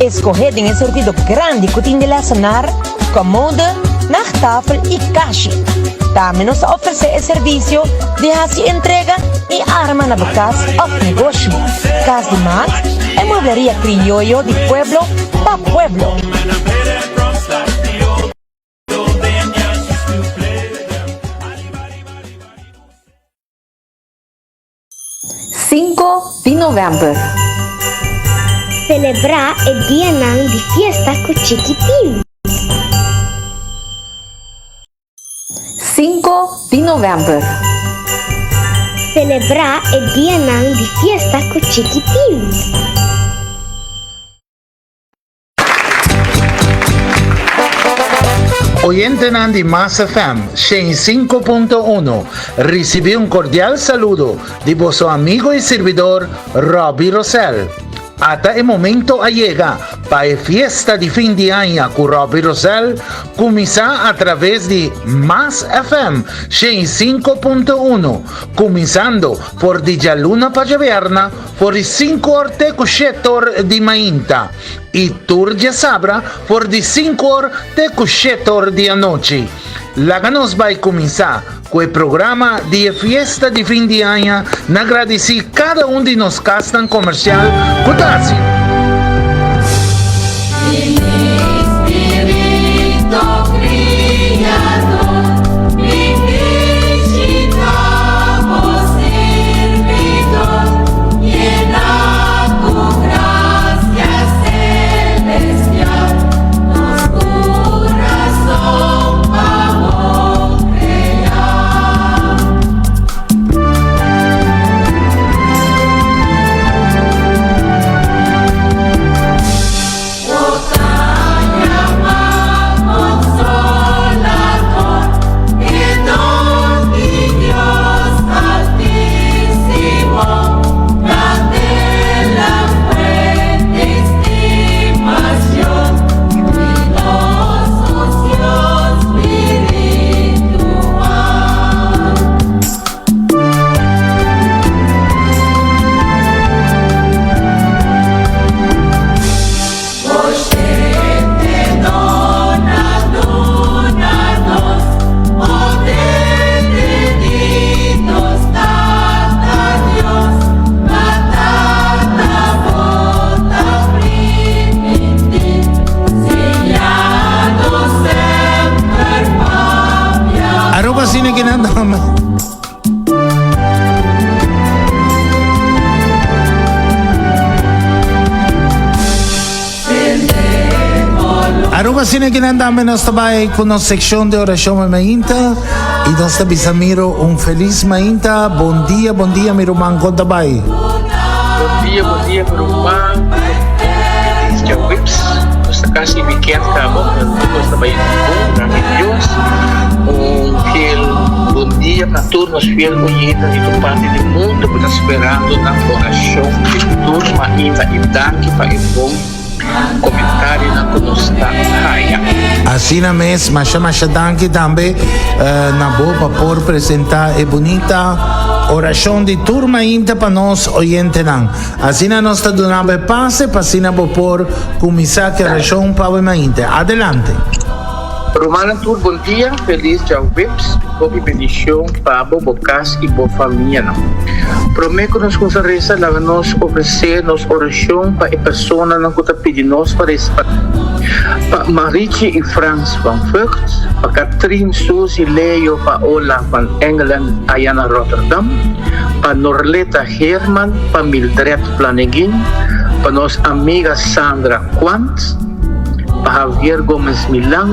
[SPEAKER 9] Eskohé den e surtido grandi ku tin di lèsenar, komode, nachttafel i kashi. Tambe nos ta ofresé e servisio di hasi entrega i arma na bo kas òf negoshi. Kas di Max, e muebleria krioyo di pueblo pa pueblo.
[SPEAKER 13] Cinco di november.
[SPEAKER 1] Selebrá e dianan di fiesta ku chikitin.
[SPEAKER 13] Cinco di november.
[SPEAKER 1] Selebrá e dianan di fiesta ku chikitin.
[SPEAKER 6] Oyentenan di Mas FM 105.1 ricibi un cordial saludo di boso amigo y servidor Robbie Rosell. Ata e momento a yega pa e fiesta di fin di aña cu Robbie Rosell cuminsa a traves di Mas FM 105.1 cuminsando for di djaluna pa djaberna for di 5 or te cu 7 or di mainta y tur djasabra for di 5 or te cu 7 or di anochi. Laga nos bai cuminsa cu e programa di e fiesta di fin di aña na gradici cada un di nos casnan comercial cu ta haci. Aruba asina ki nan dama. Aruba asina ki nan dame nos ta bai ku nos sekshon di orashon e mainta i nos ta bisa Miro un felis mainta. Bon dia, bon dia mi ruman, kon ta bai?
[SPEAKER 14] Bon dia, bon dia mi ruman. Feliz djaweps. Nos ta kasi weekend kaba, pero tur nos ta bai bon, danki Dios. Un fiel bon dia pa tur nos fiel oyentenan di tur parti di mundo ku ta sperando nan orashon di tur mainta i danki pa e bon komentarionan ku nos ta haya.
[SPEAKER 6] Asina mes, masha masha danki tambe na bo pa por presenta e bunita orashon di tur mainta pa nos oyentenan. Asina nos ta duna bo e pase pa asina bo por kuminsá ku e orashon pa bo mainta. Adelante.
[SPEAKER 14] Rumannan tur bon dia, felis djaweps, hopi bendicion pa bo, bo cas y bo famianan. Prome cu nos cuminsa reza laga nos ofrece nos oracion pa e personanan cu ta pidi nos pa reza pa Pa Marichi y Frans van Vught, pa Katrien, Suzy, Leo, Paola van Engelen aya na Rotterdam, pa Norleta Geerman, pa Mildred Flanegin, pa nos amiga Sandra Quant, pa Javier Gomez Milan,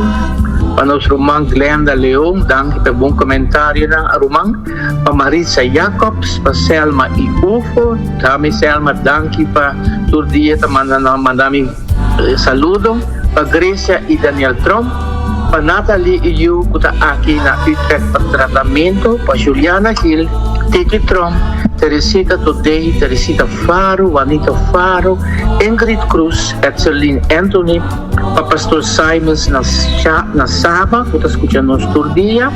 [SPEAKER 14] pa nos ruman Glenda Leon, danki pa e bon comentarionan ruman, pa Maritza Jacobs, pa Selma y Ufo, dami Selma danki pa tur dia ta manda manda mi saludo, pa Grecia y Daniel Tromp, pa Nathalie y yu cu ta aki na Utrecht pa tratamento, pa Juliana Gil, Titi Tromp. Teresita Todey, Teresita Faro, Juanito Faro, Ingrid Cruz, Etzeline Anthony, pa Pastor Simons na na Saba ku ta skucha nos tur dia,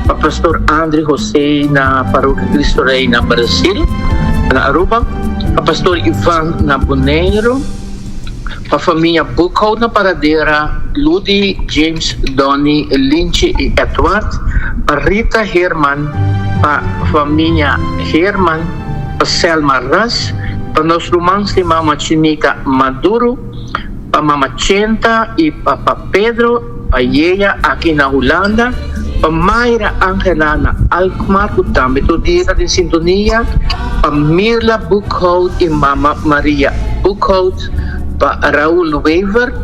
[SPEAKER 14] pa Pastor Andre Jose na Parokia Cristo Rey na Brasil, na Aruba, pa Pastor Ivan na Boneiru, pa famia Boekhout na Paradera, Ludi, James, Donny, Linchi i Edward, pa Rita Herman, pa famia Herman, pa Selma Ras, pa nos ruman stima Machinita Maduro, pa Mama Chenta i pa pa Pedro, pa Yeya aki na Hulanda, pa Mayra Angela na Alkmaar ku tambe tur dia ta den sintonia, pa Mirla Boekhout i Mama Maria Boekhout, pa Raul Wever,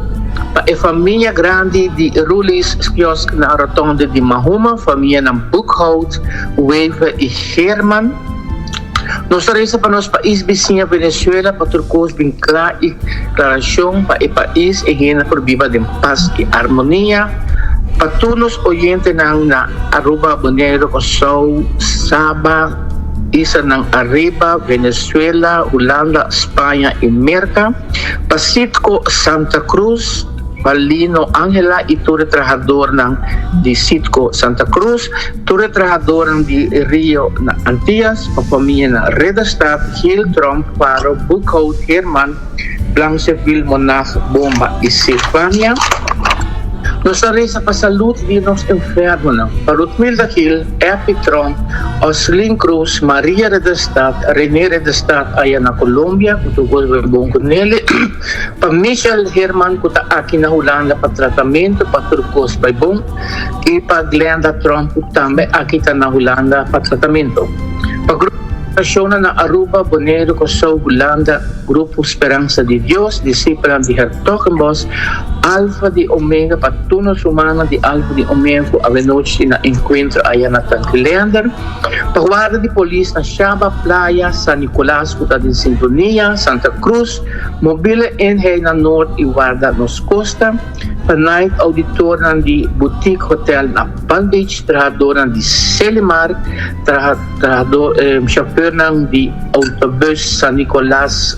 [SPEAKER 14] pa e famia grandi di Ruli's Kiosk na Rotonde di Mahuma, famianan Boekhout, Wever i Geerman. Nos ta resa pa nos pais bisiña Venezuela pa tur kos bin kla i klarashon pa e pais e hende por biba den pas i armonia. Pa tur nos oyentenan na Aruba, Boneiru, Kòrsou, Saba, islanan ariba, Venezuela, Hulanda, Spaña i Merka. Pa Citgo Santa Cruz. Pa Lino Angela y tur e trahadornan di Citgo Santa Cruz, tur e trahadornan di Rio na Antillas, pa famia na Ridderstad, Gil Tromp, Faro, Boekhout, Herman, Blancheville, Monag, Bomba y Silvania. Nos ta reza pa salud di nos enfermonan, pa Ruthmilda Gil, Eppie Tromp, Oslin Cruz, Maria Ridderstad, Rene Ridderstad aya na Colombia, cu tur cos bay bon cu nele. Pa Michel Herman ku ta aki na Hulanda pa tratamentu pa tur kos bai bon i pa Glenda Tromp ku tambe aki ta na Hulanda pa tratamentu. Pa grupo Orashonnan na Aruba, Boneiru, Kòrsou, Hulanda, Grupo Speransa di Dios, Disipelnan di Hertogenbosch, Alfa di Omega pa tur nos rumannan di Alfa di Omega ku awenochi na enkuentro aya na Tankilander. Pa warda di polis na Shaba, Playa, San Nicolas ku ta den sintonia, Santa Cruz, Mobile Eenheid na Noord y warda nos costa, pa night auditornan di Boutique Hotel na Palm Beach, trahadornan di Selimar, trahador chauffeurnan di autobus San Nicolas,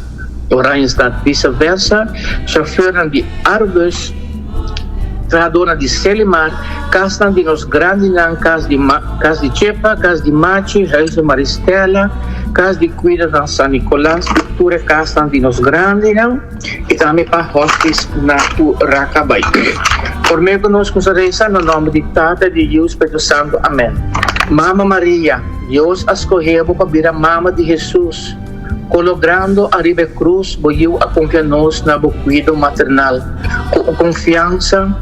[SPEAKER 14] Oranjestad vice versa, chauffeurnan di Arubus, trahadornan di Selimar, casnan di nos grandinan, cas di cas di Chepa, cas di Machi, Huize Maristella, cas di cuido na San Nicolas y tur e casnan di nos grandinan y tambe pa hospice na Uracabay. Por medio cu nos cusa reza na nomber di Tata, di Yiu, Spiritu Santo. Amen. Mama Maria, Dios a scoge bo pa bira mama di Jesus. Cologrando ariba e cruz bo Yiu a confia nos na bo cuido maternal. Cu un confiansa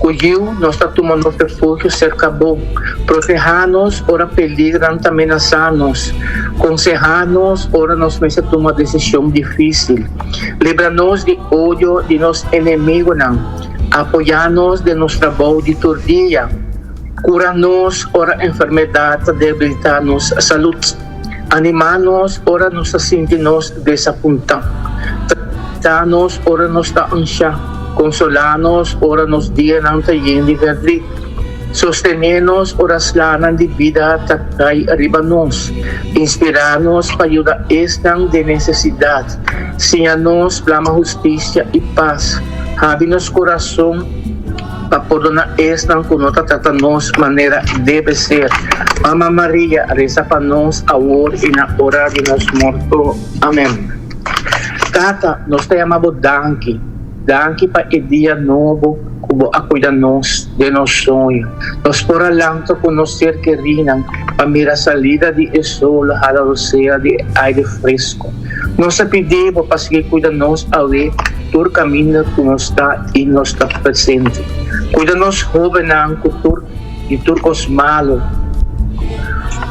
[SPEAKER 14] cu Yiu nos ta tuma nos refugio cerca bo. Proteha nos ora peligronan ta menasa nos. Conseha nos ora nos mester tuma decision dificil. Libra nos di odio di nos enemigonan. Apoya nos den nos trabou di tur dia. Cura nos ora enfermedad ta debilita nos salud. Animá nos ora nos ta sinti nos desapuntá. Trata nos ora nos ta anshá. Konsolá nos ora nos dianan ta yen di vèrdrit. Sostené nos ora slanan di bida ta kai riba nos. Inspirá nos pa yuda esnan den nesesidat. Siña nos plama hustisia i pas. Habri nos kurason. Pa pordona esnan ku no ta trata nos manera debe ser. Mama Maria, resa pa nos awor i na ora di nos morto. Amen. Tata, nos ta yama bo danki. Danki pa e dia nobo ku bo a kuida nos den nos soño. Nos por a lanta ku nos ser kerinan pa mira salida di e sol hala rosea di e aire fresco. Nos ta pidi bo pa sigui kuida nos awe tur kaminda ku nos ta i nos ta presente. Kuida nos hóbennan ku tur di tur kos malu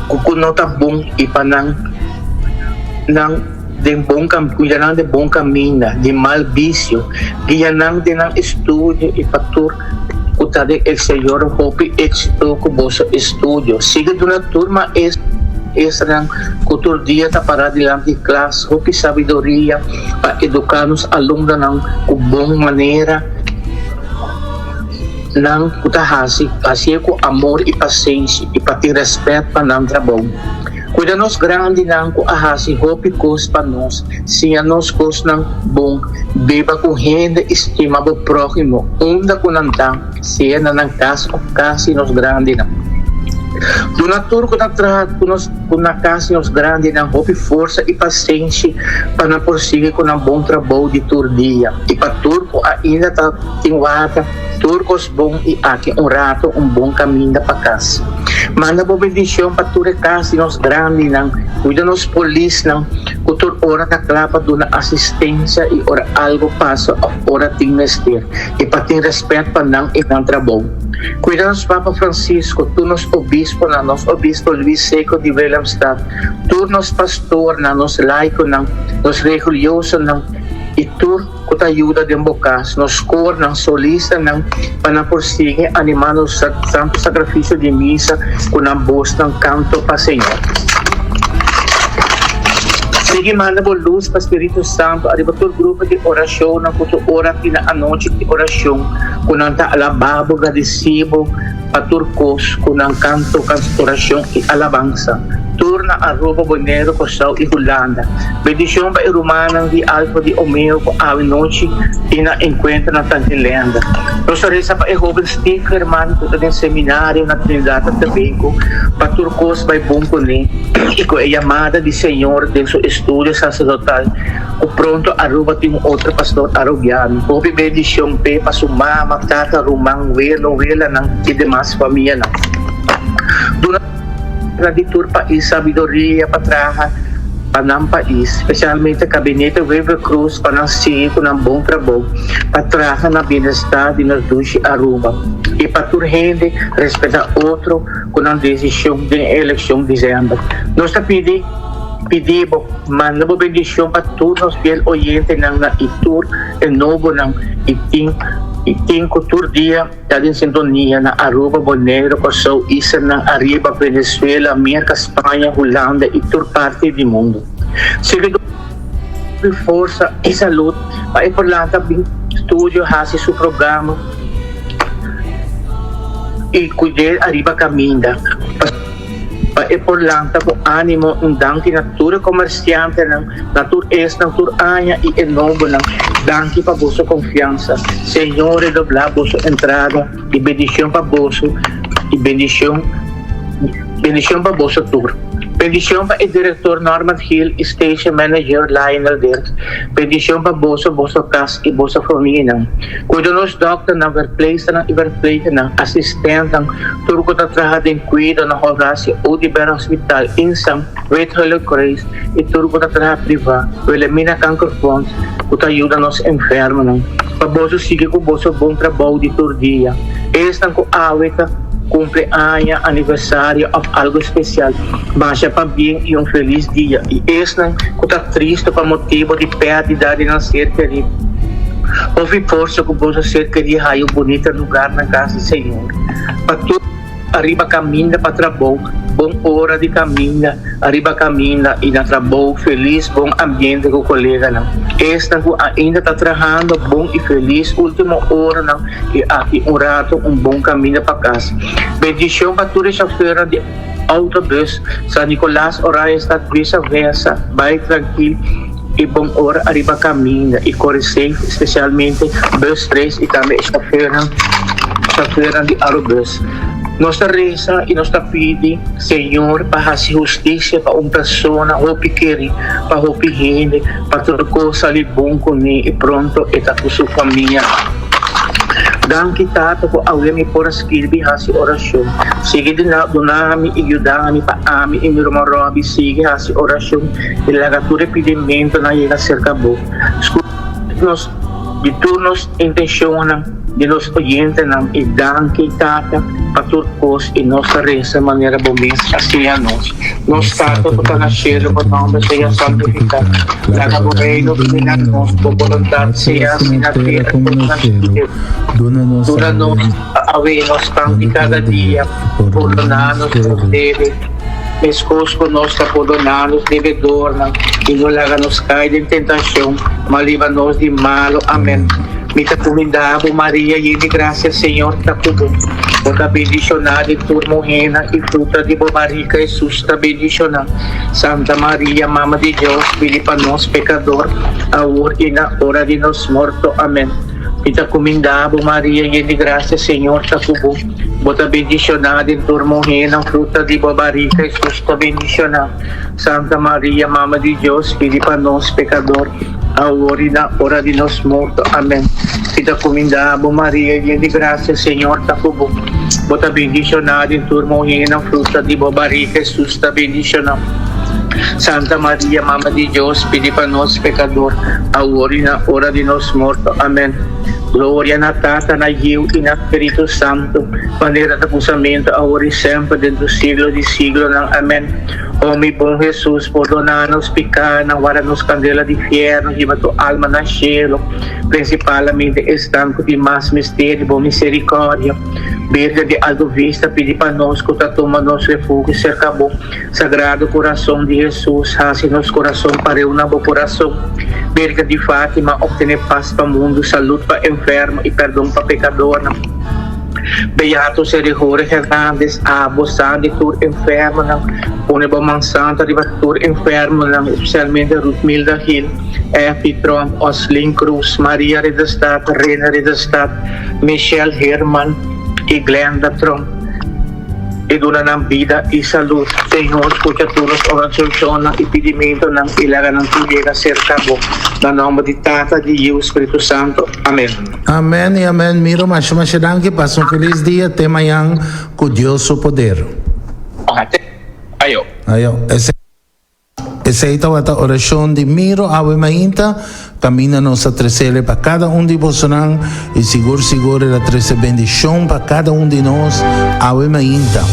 [SPEAKER 14] ku ku no ta bon i pa nan nan den bon kuida nan den bon kaminda di mal bisio. Guia nan den nan estudio i pa tur ku ta den eksterior hopi éksito ku boso estudio. Sigui duna tur maestro. Esnan ku tur dia ta pará dilanti klas hopi sabiduria pa eduká nos alumnonan ku bon manera nan ku ta hasi, hasié ku amor i pasenshi i pa tin rèspèt pa nan trabou. Kuida nos grandinan ku a hasi hopi kos pa nos, siña nos kosnan bon, biba ku hende i stima bo próhimo unda ku nan ta, sea na nan kas òf kas di nos grandinan. Duna tur ku ta traha ku nos ku na kas di nos grandinan hopi forsa i pasenshi pa nan por sigui ku nan bon trabou di tur dia i pa tur ku ainda ta tin wata tur kos bon i aki un rato un bon kaminda pa kas. Manda bo bendishon pa tur e kas di nos grandinan, kuida nos polisnan ku tur ora ta kla pa duna asistensia i ora algu pasa òf ora tin mester i pa tin rèspèt pa nan i nan trabou. Kuida nos Papa Francisco, tur nos obisponan, nos Obispo Luis Secco di Willemstad, tur nos pastornan, nos laikonan, nos religiosonan i tur ku ta yuda den bo kas, nos kornan, solistanan, pa nan por sigui animá nos Santo Sakrifisio di Misa ku nan bosnan kanto pa Señor. Sigui manda bo lus pa Spiritu Santu ariba tur grupo di orashonnan ku tur ora tin na anochi di orashon. Ku nan ta alabá bo, gradisí bo pa tur kos, ku nan kanto, orashon i alabansa. Tur na Aruba, Boneiru, Kòrsou i Hulanda. Bendishon pa e rumannan di Alfa di Omega ku awe nochi tin nan enkuentro na Tangelenda. Nos ta resa pa e hóben Steve Herman ku ta den seminario na Trinidad and Tobago pa tur kos bai bon kuné i ku e yamada di Señor den su estudio saserdotal. Cu pronto Aruba tin un otro pastor Arubiano. Hopi bendicion p'e, pa su mama, tata, ruman, welo, welanan y demas famianan. Duna di tur pais sabiduria pa traha pa nan pais, specialmente Gabinete Wever Croes pa nan sigui cu nan bon trabou pa traha na bienestar di nos dushi Aruba y pa tur hende respeta otro cu nan decision den e eleccion december. Nos ta pidi. Pidi bo, manda bo bendicion pa tur nos fiel oyentenan na i tur e nobonan i tin i tin cu tur dia ta den sintonia na Aruba, Boneiru, Corsou, Islanan Ariba, Venezuela, Merca, Spaña, Hulanda i tur parti di mundo. Sigui duna forsa i salud pa e por lanta bin studio haci su programa i cuid'e ariba caminda. Pa e por lanta ku ánimo un danki na tur e komersiantenan, na tur esnan tur aña i e nobonan. Danki pa boso konfiansa. Señor redoblá boso entrada i bendishon pa boso i bendishon bendishon pa boso tur. Bendishon pa e direktor Norman Hill i station manager Lionel Dirks. Bendishon pa boso, boso kas i boso famianan. Kuida nos dòkternan, verpleegsternan i verpleegnan, asistentnan, Tur ku ta traha den kuido na Horacio Oduber Hospital, Insam, Wit Gele Kruis i tur ku ta traha privá, Wilhelmina Kankerfonds ku ta yuda nos enfermonan. Pa boso sigui ku boso bon trabou di tur dia. Esnan ku awe ta kumpli aña, aniversario òf algu spesial, masha pabien i un felis dia. I esnan ku ta tristu pa motibu di pèrdida di nan ser kerí, hopi forsa ku boso ser kerí haña un bunita lugar na kas di Señor. Pa tur ariba caminda pa trabou, bon ora di caminda ariba caminda y na trabou feliz bon ambiente cu coleganan. Esnan cu ainda ta trahando bon y feliz ultimo oranan y aki un rato un bon caminda pa cas. Bendicion pa tur e chauffeurnan di autobus San Nicolas, Oranjestad, vice versa, bay trankil y bon ora ariba caminda y core safe especialmente bus 3 y tambe e chauffeurnan chauffeurnan di Arubus. Nos ta reza y nos ta pidi Señor pa haci husticia pa un persona hopi keri pa hopi hende pa tur cos sali bon cune y pronto e ta cu su famia. Danki Tata ku awe mi por a skirbi hasi orashon. Sigui duna mi i yuda mi pa ami i mi ruman Robby sigui hasi orashon i laga tur e pidimentunan yega serka bo. Skucha nos di tur nos intenshonnan di nos oyentenan i danki Tata pa tur kos i nos ta resa manera bo mes a siña nos. Nos Tata ku ta na shelu, bo nòmber sea santifiká. Laga bo reino bini na nos, bo boluntat sea hasi na tera komo na shelu. Duna nos awe nos pan di kada dia. Pordoná nos nos debe, meskos ku nos ta pordoná nos debedornan. I no laga nos kai den tentashon, ma libra nos di malu. Amèn. Mi ta kumindá bo, Maria, yen di grasia, Señor ta ku bo. Bo ta bendishoná den tur muhénan, i fruta di bo barika, Hesus, ta bendishoná. Santa Maria, Mama di Dios, pidi pa nos pekador, awor i na ora di nos morto. Amèn. Mi ta kumindá bo, Maria, yen di grasia, Señor ta ku bo. Bo ta bendishoná den tur muhénan, fruta di bo barika, Hesus, ta bendishoná. Santa Maria, Mama di Dios, pidi pa nos pekador, awor i na ora di nos morto. Amèn. Mi ta kumindá bo, Maria, yen di grasia, Señor ta ku bo. Bo ta bendishoná den tur muhénan, fruta di bo barika, Hesus, ta bendishoná. Santa Maria, Mama di Dios, pidi pa nos pekador, awor i na ora di nos morto. Amèn. Gloria na Tata, na Yiu i na Spiritu Santu, manera ta kusamentu, awor i semper, den tur siglo di siglonan. Amèn. O mi bon Hesus, pordoná nos pikánan, warda nos kandela di fièrnu, hiba tur alma na shelu, prinsipalmente esnan ku tin mas mester di bo miserikòrdia. Birgen di Alto Vista, pidi pa nos ku ta tuma nos refugio serka bo. Sagrado Kurason di Hesus, hasi nos kurason pareu na bo kurason. Birgen di Fátima, optené pas pa mundu, salud pa enfermo i perdon pa pekadornan. Beato Seri Jorge Hernandez, abo sa di tur enfermonan, pone bo man santa riba tur enfermonan, especialmente Ruthmilda Gil, Effie Tromp, Oslin Cruz, Maria Ridderstad, Rene Ridderstad, Michelle Herman y Glenda Tromp, y duna nan bida y salud. Señor, scucha tur nos oracionnan y pidimentonan y laga nan tur yega cerca bo. Na nomber di Tata, di Yiu, Spiritu Santo. Amen.
[SPEAKER 6] Amen y amen Miro masha masha danki pasa un feliz dia te mañan cu Dios su poder.
[SPEAKER 14] Ayo.
[SPEAKER 6] Ayo. Esey tabata oracion di Miro awe mainta caminda nos a trecele pa cada un di bosonan y sigur sigur el a trece bendicion pa cada un di nos awe mainta.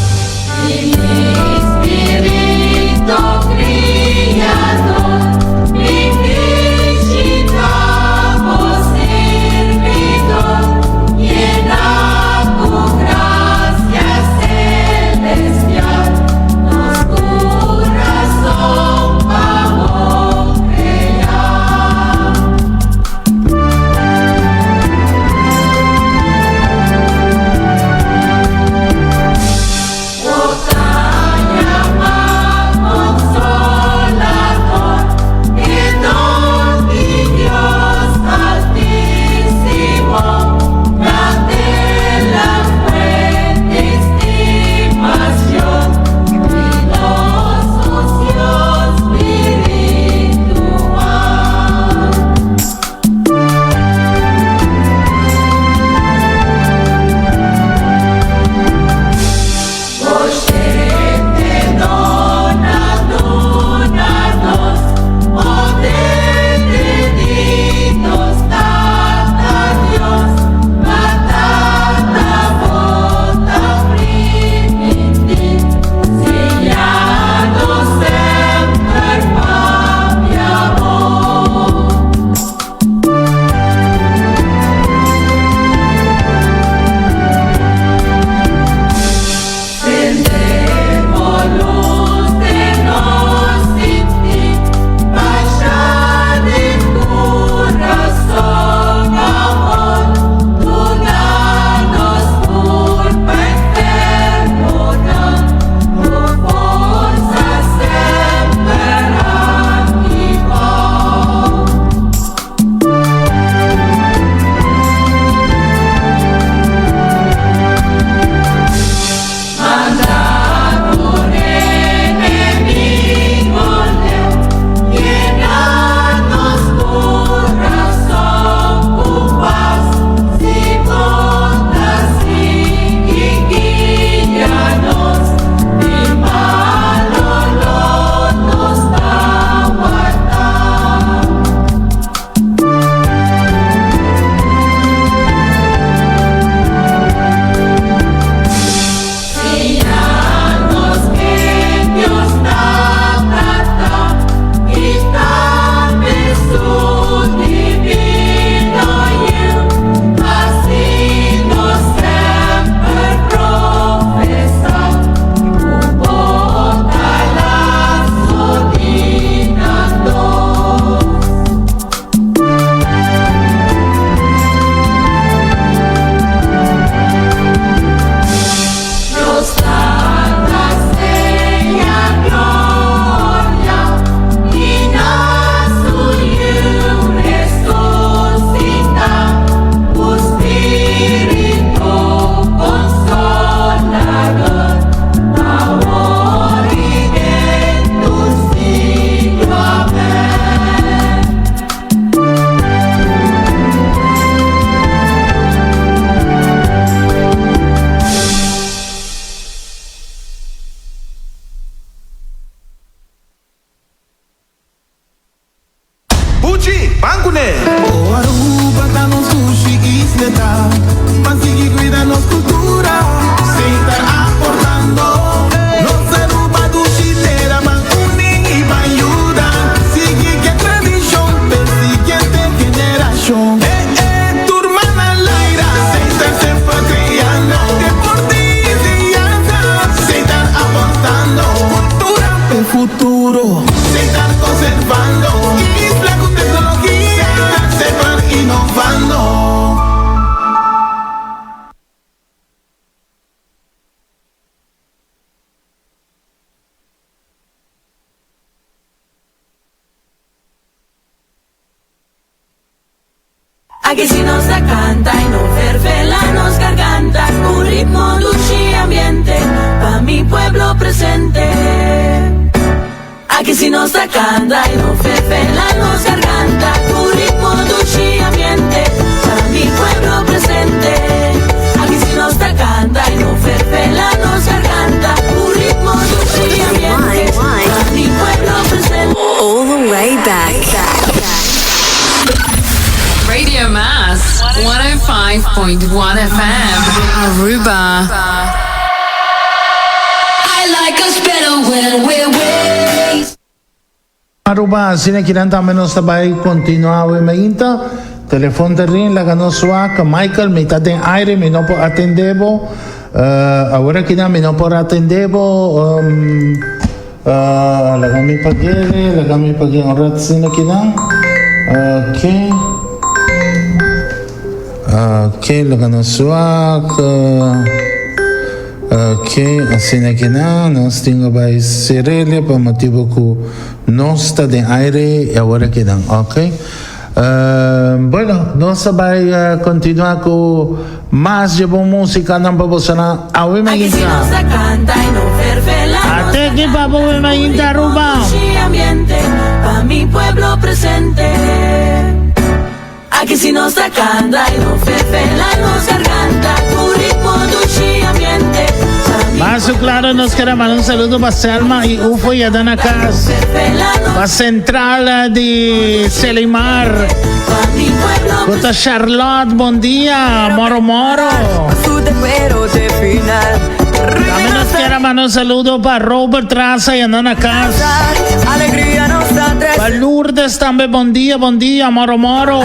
[SPEAKER 11] Ban kuné!
[SPEAKER 5] O Aruba ta nos dushi isla ta Ban sigui cuida nos cultura Setar aportando Nos Aruba dushi tera Ban uni y ban yuda Sigui ke tradicion P'e siguiente generacion Eh eh tur man a laira Setar semper creando Deporte y enseñanza Setar aportando Cultura p'e futuro Setar conservando Isla cu tecnologia Semper innovando.
[SPEAKER 15] Aki si nos ta canta y no ferfela nos garganta Cu ritmo dushi ambiente pa mi pueblo presente Aki si nos ta canta y no ferfela nos garganta Cu ritmo dushi ambiente pa mi pueblo presente Aki si nos ta canta y no ferfela nos garganta Cu ritmo dushi ambiente pa mi pueblo presente
[SPEAKER 16] All the way back.
[SPEAKER 17] Radio Mass 105.1 FM Aruba.
[SPEAKER 1] I like us better when we're ways.
[SPEAKER 6] Aruba, asina kinan tambe nos ta bai continua awe mainta. Telefon ta rin, laga nos wak. Michael, mi ta den aire, mi no por atende bo. Awor akinan mi no por atende bo. Laga mi pag'e, laga mi pag'e un rat asina kinan. Ok. Ok, laga nos wak. Ok, asina kinan nos tin ku bai Serelia pa motibu ku nos ta den aire i awor kinan. Ok. Bueno, nos ta bai continua cu mas dje bon musicanan pa bosonan awe mainta. Ate aki pa bo awe mainta Aruba.
[SPEAKER 15] Aki si nos ta canta y no ferfela nos garganta Cu ritmo dushi ambiente
[SPEAKER 6] Mas cu claro nos kere manda un saludo pa Selma y Ufo y Adana Cas pa Central di Selimar cu ta Charlotte bon dia moro moro Tambe nos kere manda un saludo pa Robert Raza y Adana Cas pa Lourdes tambe bon dia bon dia moro moro.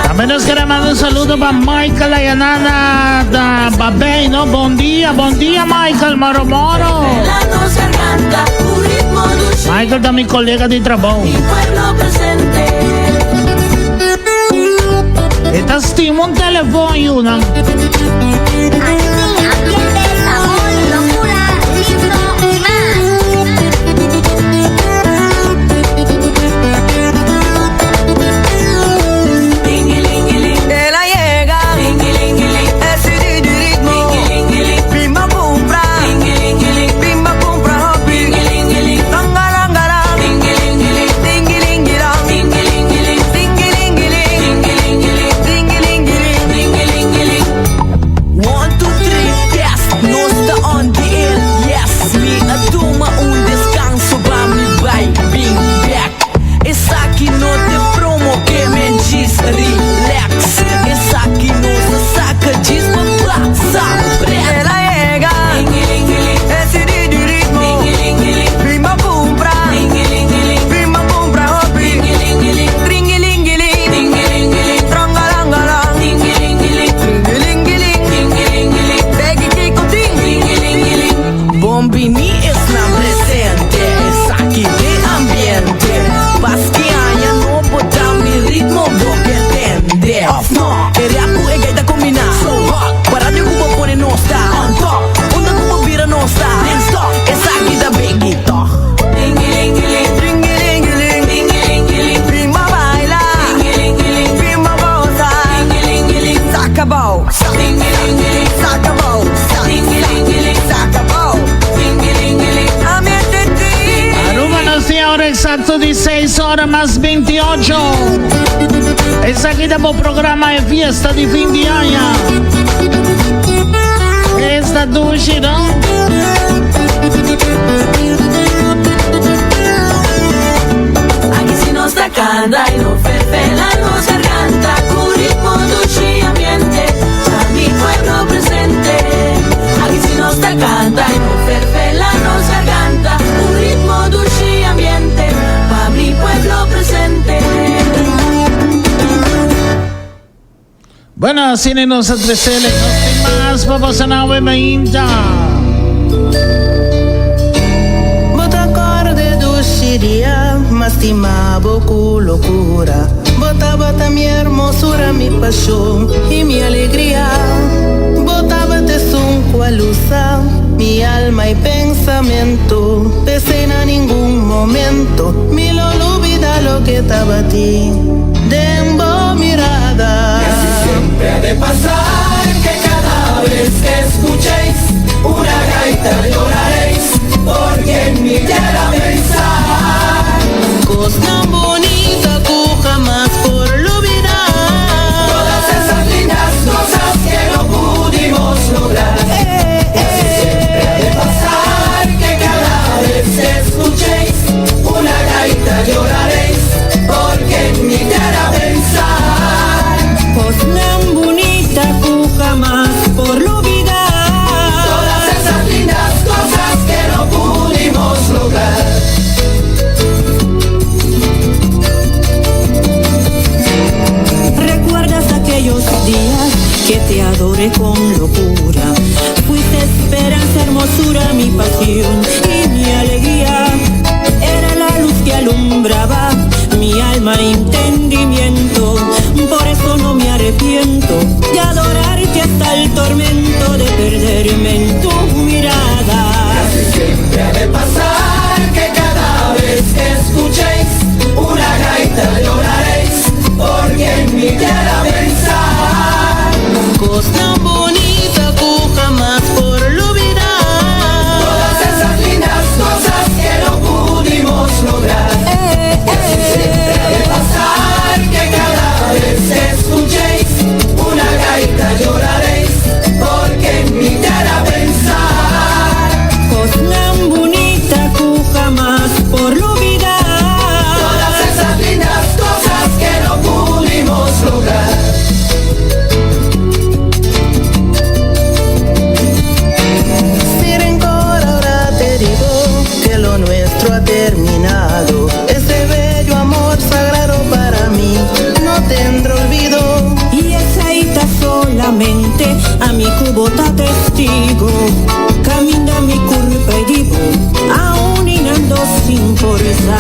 [SPEAKER 6] Tambe nos kere manda un saludo pa Michael Ayanana da Babey, no? Bon dia, bon dia Michael Moro Moro. Michael ta mi colega di trabou. E ta stima un telefon, yunan. Cuarto di seis ora mas 28. Esaki ta bo programa e fiesta di fin di aña. Esta dushi, no?
[SPEAKER 15] Aki si nos ta canta y no ferfela nos garganta Cu ritmo dushi ambiente Pa mi pueblo presente Aki si nos ta canta y no ferfela nos garganta Cu ritmo dushi ambiente Pa mi pueblo presente.
[SPEAKER 6] Bueno, asina nos a trecele. Nos tin mas pa boso na awe mainta.
[SPEAKER 16] Bo ta kòrda dushi dia, m'a stima bo ku lokura. Bo tabata mi hermosura, mi pashon i mi alegria. Bo tabata esun ku a lusa mi alma i pensamentu. P'esei na ningun momento mi lo lubida loke tabatin den bo mirada.
[SPEAKER 7] Y así siempre ha de pasar que cada vez que escuchéis una gaita lloraréis porque en mi te hará pensar.
[SPEAKER 16] Cosnan bunita cu jamás por lubida.
[SPEAKER 7] Todas esas lindas cosas que no pudimos lograr. Y así siempre ha de pasar que cada vez que escuchéis una gaita lloraréis porque en mi te hará pensar.
[SPEAKER 16] Cosnan bunita cu jamás por lubida.
[SPEAKER 7] Todas esas lindas cosas que no pudimos lograr.
[SPEAKER 16] Recuerdas aquellos días que te adoré con locura? Fuiste esperanza, hermosura, mi pasión y mi alegría. Era la luz que alumbraba mi alma y entendimiento. Por eso no me arrepiento de adorarte hasta el tormento de perderme en tu mirada.
[SPEAKER 7] Así siempre ha de pasar que cada vez que escuchéis una gaita lloraréis porque en mi te hará pensar.
[SPEAKER 16] Cosnan bunita cu jamás por lubida.
[SPEAKER 7] Todas esas lindas cosas que no pudimos lograr. Y así siempre ha de pasar que cada vez que escuchéis una gaita lloraréis porque en mi te hará pensar.
[SPEAKER 16] Cosnan bunita cu jamás por lubida.
[SPEAKER 7] Todas esas lindas cosas que no pudimos lograr.
[SPEAKER 16] Sin rencor ahora te digo que lo nuestro ha terminado. Ese bello amor sagrado para mí no tendrá olvido. Y esey ta solamente ami cu bo ta testigo. Caminda mi curpa y di bo, aun inando sin forza,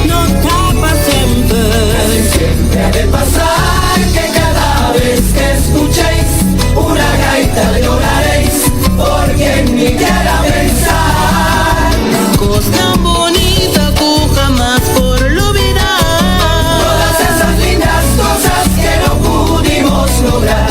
[SPEAKER 16] no ta pa semper.
[SPEAKER 7] Así siempre ha de pasar que cada vez que escuchéis una gaita lloraréis porque en mi te hará pensar.
[SPEAKER 16] Cosnan bunita cu jamás por lubida.
[SPEAKER 7] Todas esas lindas cosas que no pudimos lograr.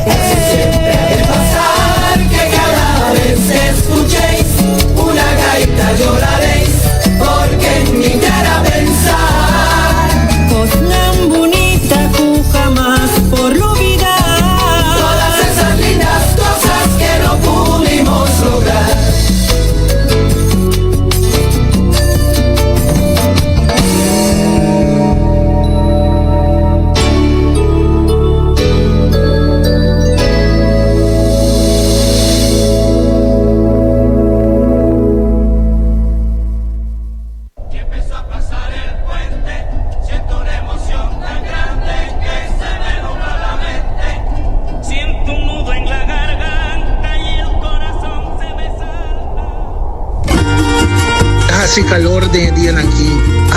[SPEAKER 7] Y así siempre ha de pasar que cada vez que escuchéis una gaita lloraréis porque en mi te hará pensar.
[SPEAKER 16] Cosnan bunita cu jamás por lubida.
[SPEAKER 7] Todas esas lindas cosas que no pudimos lograr.
[SPEAKER 4] Siento un nudo en la garganta y el corazón se me salta.
[SPEAKER 12] Ta hasi calor den e dianan aki,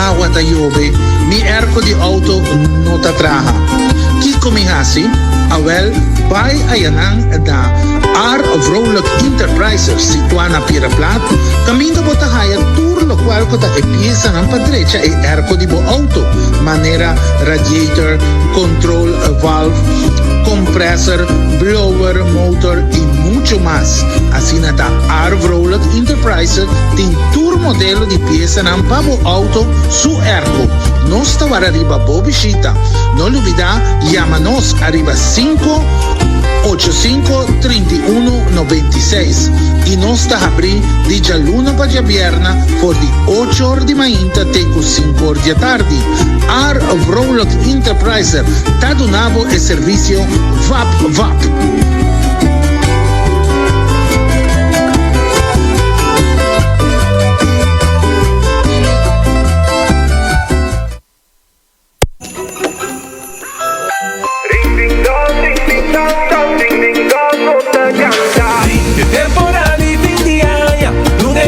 [SPEAKER 12] awa ta yobe, mi airco di auto no ta traha. Kico mi hasi? Awel, bai ayanan na R. Vrolijk Enterprises situa na Piedra Plat, caminda bo ta haya tur locual cu ta e piesanan pa drecha e airco di bo auto, manera radiator, control valve. compressor, blower, motor y mucho mas. Asina ta R. Vrolijk Enterprises tin tur modelo di piesanan pa bo auto su airco. Nos ta wara riba bo bishita. No lubida yama nos ariba 585 31 96 y nos ta habri di djaluna pa djabierna for di ocho or di mainta te cu cinco or di atardi. R. Vrolijk Enterprises ta duna bo e servicio vap vap.
[SPEAKER 4] Di temporada y fin di aña, Luna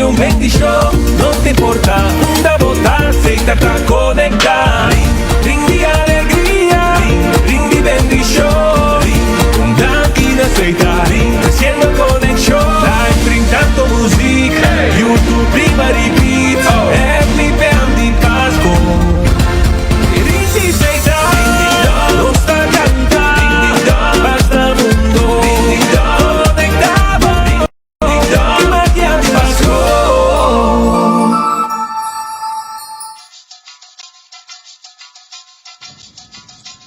[SPEAKER 4] un bendicion. No ta importa unda bo ta, Setar ta conecta. Ring di alegria, ring di bendicion. Un danki na Setar, haciendo conexion. Live ring tanto muziek, YouTube riba repeat. FPM di Pasco. Ring di Setar, nos ta canta. Basta mundo, conecta bo. Ki magia di Pasco.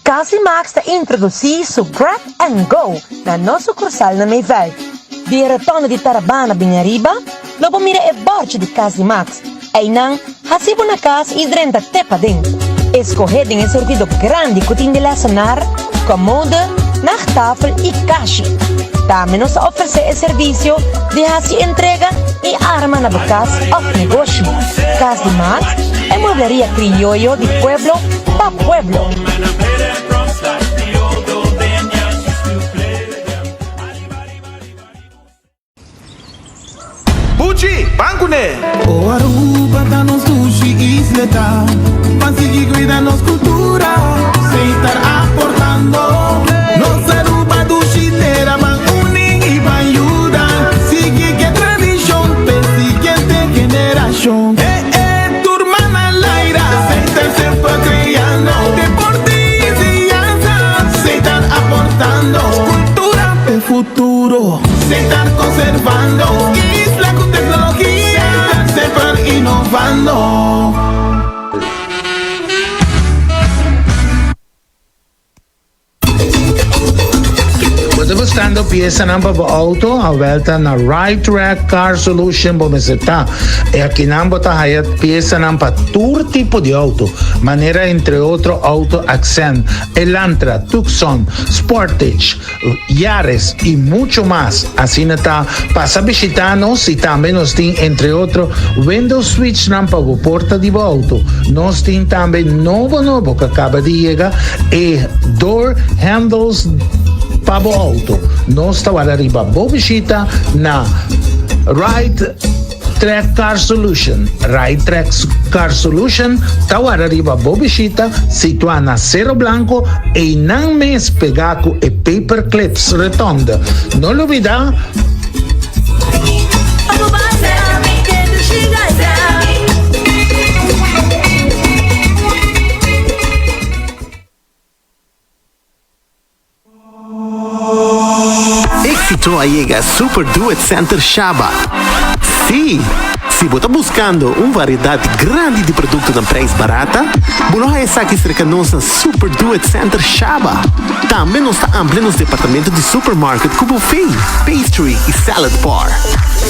[SPEAKER 9] Casi Max ta introduci su Grab and Go na nos sucursal na Mayveld. Di e rotonde di Tarabana bini ariba, lo bo mira e borchi di Casi Max. Einan, haci bo na cas y drenta te paden. Escoge den e surtido grandi cu tin di lesenar, comode, nachttafel y kashi. Tambe nos ta ofrece e servicio di haci entrega y arma na bo cas of negoshi. Cas di Max, e muebleria crioyo di pueblo pa pueblo.
[SPEAKER 11] Buchi, ban kuné!
[SPEAKER 5] O Aruba ta nos dushi isleta, Ban sigui cuida nos cultura, Setar aportando. Nos Aruba dushi tera, Ban uni y ban yuda, Sigui cu e tradicion p'e siguiente generacion. Eh eh, tur man al aire, Setar semper creando, Deporte y enseñanza, Setar aportando. Cultura p'e futuro. Setar conservando isla cu tecnologia, Setar semper innovando.
[SPEAKER 6] Bo ta buscando piesanan pa bo auto? Awel ta na Right Track Car Solution bo mester ta. E akinan bo ta haya piesanan pa tur tipo di auto, manera entre otro auto Accent, Elantra, Tucson, Sportage, Yaris y mucho mas. Asina ta, pasa bishita nos y tambe nos tin entre otro window switchnan pa bo porta di bo auto. Nos tin tambe nobo nobo cu acaba di yega e door handles pa bo auto. Nos ta wara riba bo bishita na Right Track Car Solution. Right Track Car Solution ta wara riba bo bishita situá na Cerro Blanco einan mes pegá ku e Paper Clips Rotonde. No lubidá!
[SPEAKER 18] Éxito a yega Super Duet Center Shaba! Sí! Si bo ta buscando un variedad grandi di producto na prijs barata, bo lo haya esaki cerca nos na Super Duet Center Shaba. Tambe nos ta amplia nos departamento di supermarket cu buffet, pastry y salad bar.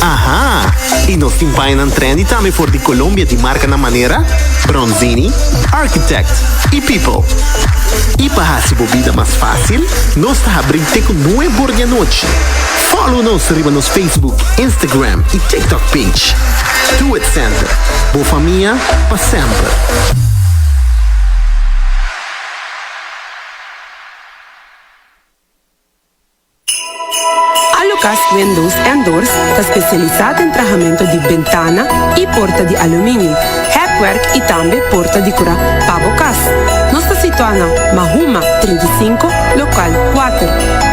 [SPEAKER 18] Aha! Y nos tin pañanan trendy tambe for di Colombia di marcanan manera, Bronzini, Architect y People. Y pa haci bo bida mas facil, nos ta habri te cu nuebe or di anochi. Follow nos riba nos Facebook, Instagram y TikTok page. Do It Center, bo famia pa semper.
[SPEAKER 10] Alucast Windows and Doors ta spesialisá den trahamento di bentana i porta di aluminio, hekwerk i tambe porta di kurá pa bo kas. Nos ta situá na Mahuma 35, lokal 4.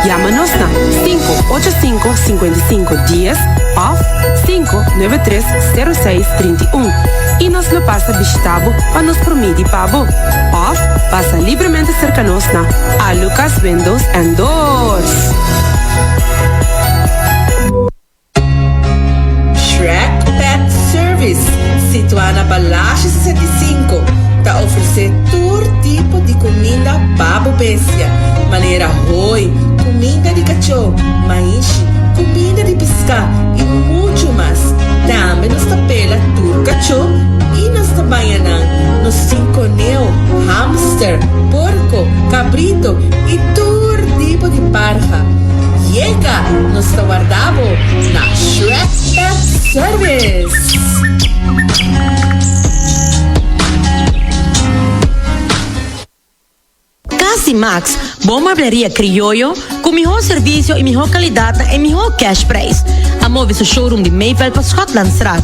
[SPEAKER 10] Yama nos na 585 55 10 òf 593 06 31.
[SPEAKER 19] i nos lo pasa bishita bo pa nos por midi pa bo. Òf pasa libremente serka nos na Alucas Windows and Doors.
[SPEAKER 10] Shrek Pet Service, situá na Balashi 65, ta ofresé tur tipo di kuminda pa bo bestia, manera hooi, kuminda di kachó, maishi, kuminda di piská i muchu mas. Tambe nos ta pela tur kachó i nos ta baña nan. Nos tin koneu, hamster, porko, kabrito i tur tipo di parha. Yega! Nos ta warda bo na Shrek Pet Service!
[SPEAKER 8] Cas di Max, bo muebleria crioyo cu miho servicio y miho calidad na e miho cash prijs. A move su showroom di Mayville pa Schotlandstraat.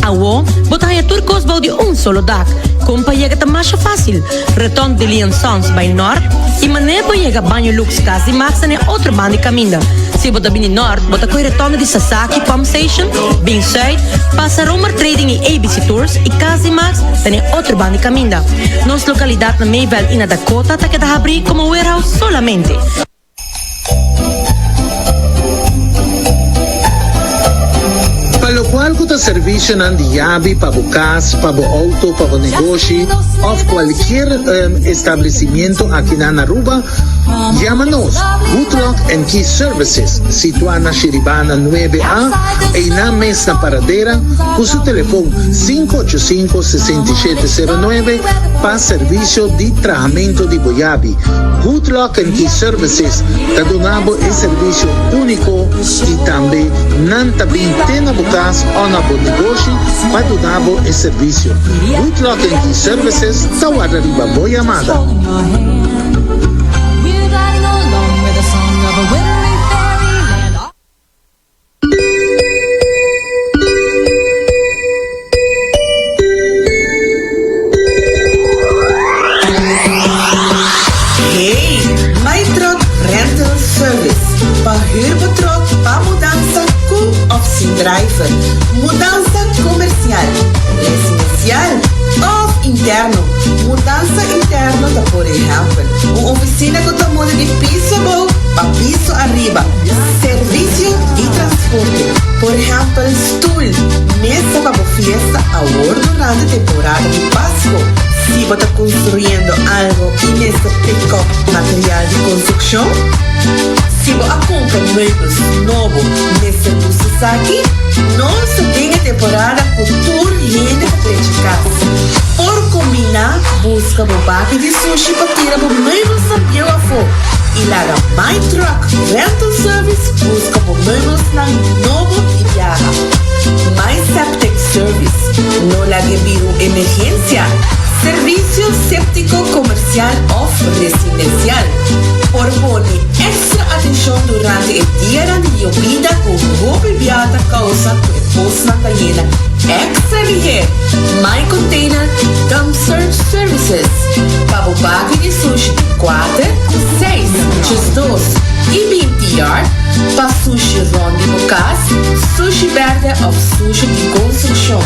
[SPEAKER 8] Awo, bo ta haya tur cos bou di un solo dak. Con pa yega ta masha facil. Rotonde di Leon Sons bay nort y manera bo yega Baño Lux Cas di Max ta na e otro banda di caminda. Si bo ta bini nort, bo ta coge rotonde di Sasaki Pump Station, bin zuid, pasa Romer Trading y ABC Tours y Cas di Max ta na e otro banda di caminda. Nos localidad na Mayville y na Dakota ta keda habri como warehouse solamente.
[SPEAKER 12] Pa locual cu ta servicionan di yabi pa bo cas, pa bo auto, pa bo negoshi of cualkier establecimiento akinan na Aruba, yama nos, Good Lock and Key Services, situa na Shiribana nuebe A, eynan mes na Paradera, cu su telefon 585 6709 pa servicio di trahamento di bo yabi. Good Lock and Key Services ta duna bo e servicio unico y tambe nan ta bin te na bo cas o na bo negoshi pa duna bo e servicio. Good Lock and Key Services ta warda riba bo yamada.
[SPEAKER 10] Hey, My Truck Rental Service. Pa huur bo truck pa mudanza cu of sin driver. Mudanza comercial, residencial of interno. Mudanza interno ta por ehempel un oficina cu ta muda di piso abou pa piso ariba. Servicio di transporte, por ehempel stoel, mesa pa bo fiesta awor durante temporada di Pasco. Si bo ta construyendo algo y mester pick up material di construccion. Si bo a cumpra meubels nobo mester busca esaki. Nos ta den e temporada cu tur hende ta drecha cas. Por combina busca bo baki di sushi pa tira bo meubelsnan bieu afo y laga My Truck Rental Service busca bo meubelsnan nobo di biaha. My Septic Service, no lag'e bira un emergencia. Servicio septico comercial of residencial. Por pone extra atencion durante e dianan di yobida cu hopi biaha ta causa cu e posnan ta yena extra liher. My Container Dumpster Services, pa bo baki di sushi di kuater, seis, djesdos i binti yard, pa sushi rond di bo kas, sushi berde òf sushi di konstrukshon.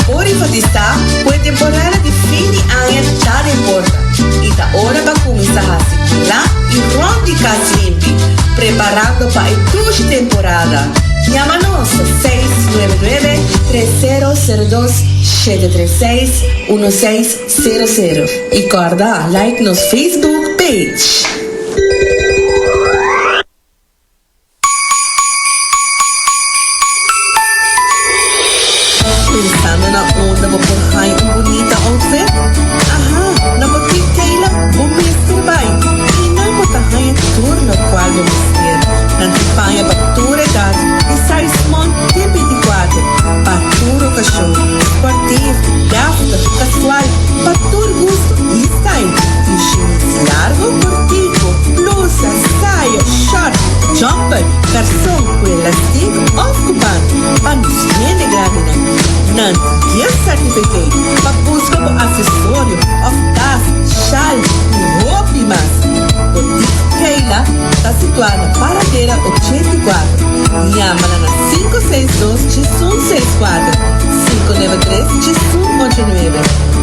[SPEAKER 10] Por enfatisá ku e temporada di fin di aña ta den porta i ta ora pa kuminsá hasi kurá i rond di kas limpi, preparando pa e dushi temporada. Yama nos 699 3002 736 1600 y corda like nos Facebook page. Pensando na unda bo por haña un bunita outfit? Aha, na Boutique Kayla bo mester bai! Einan bo ta haña tur locual bo mester. Nan tin paña pa tur edad, di size small te 24, pa tur ocasion, sportief, deftig, casual, pa tur gusto y style. Tin shimis largo, cortico, blusa, saya, short, jumper, carson cu elastic of cu band, pa nos hende grandinan. Nan tin gift certificate pa busca bo accesorio of tas, shal y hopi mas. Boutique Keila ta situá na Paradera 84. Yama na na 562 1164, 593. tres 11 89.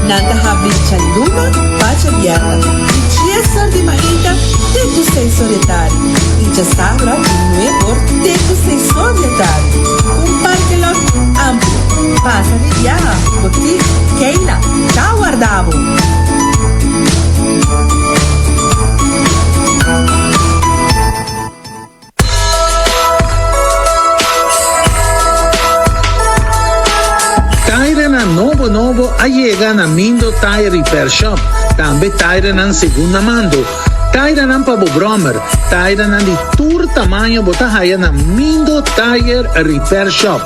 [SPEAKER 10] Nan ta habri djaluna pa djabièrnè, di dies or di mainta te ku seis or di tardi i djasabra di nuebe or te ku seis or di atardi. Un parkelot amplio. Pasa di biaha, Boutique Keila ta warda bo!
[SPEAKER 12] Tairenan nobo nobo a yega na Mindo Tire Repair Shop, tambe tairenan segunda mando, tairenan pa bo brommer, tairenan di tur tamaño bo ta haya na Mindo Tire Repair Shop.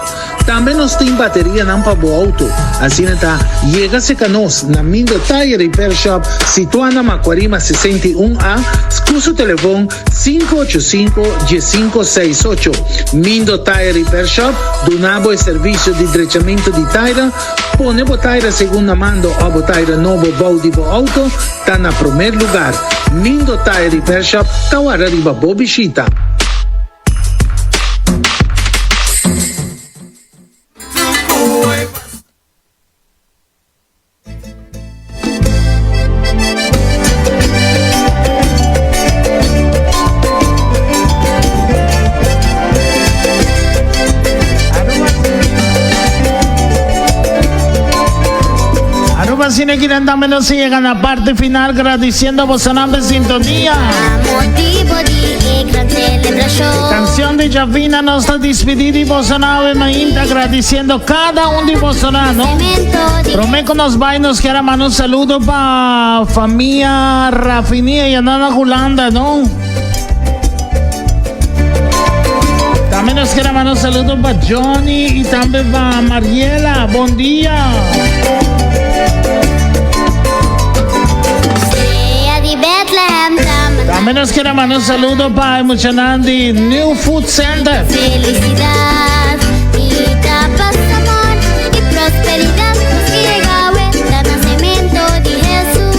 [SPEAKER 12] Tambe nos tin baterianan pa bo auto. Asina ta, yega serka nos na Mindo Tire Repair Shop situá na Macuarima 61 A, ku su telefon 585 1568. Mindo Tire Repair Shop duna bo e servisio di drechamentu di taira, pone bo taira segunda mando òf bo taira nobo bou di bo auto ta na promer lugar. Mindo Tire Repair Shop ta warda riba bo bishita.
[SPEAKER 6] Aruba Cine Kinan tambe nos llega na parte final agradeciendo a boso nombre sintonía. Canción de Javina nos ta despedí di boso nave mainta agradeciendo cada un di boso no? Prome cu nos bai nos kier a manda un saludo pa famia Rafinia y Anana Hulanda, no? Tambe nos kier a manda un saludo pa Johnny y tambe pa Mariela. Bon dia. Tambe nos kier a manda un saludo pa e muchanan di New Food Center.
[SPEAKER 1] Felicidad y paz, amor y prosperidad. Llega el nacimiento de Jesús.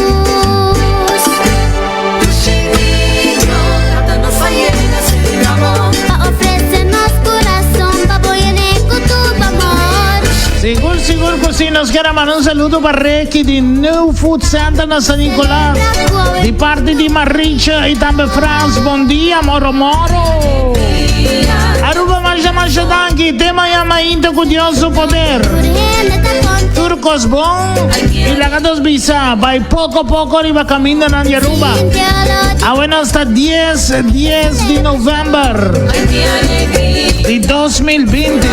[SPEAKER 1] Pa ofrecernos corazón, pa con tu amor.
[SPEAKER 6] Sigur, sigur cu si nos kier a manda un saludo pa Ricky di New Food Center na San Nicolas. Di parti di Maricha y tambe Frans. Bon dia, moro moro. Aruba masha masha danki. Te mañana mainta cu Dios su poder. Tur cos bon y laga nos bisa. Bai poco poco riba caminda nan di Aruba. Awe nos ta 10, 10 di november di 2020.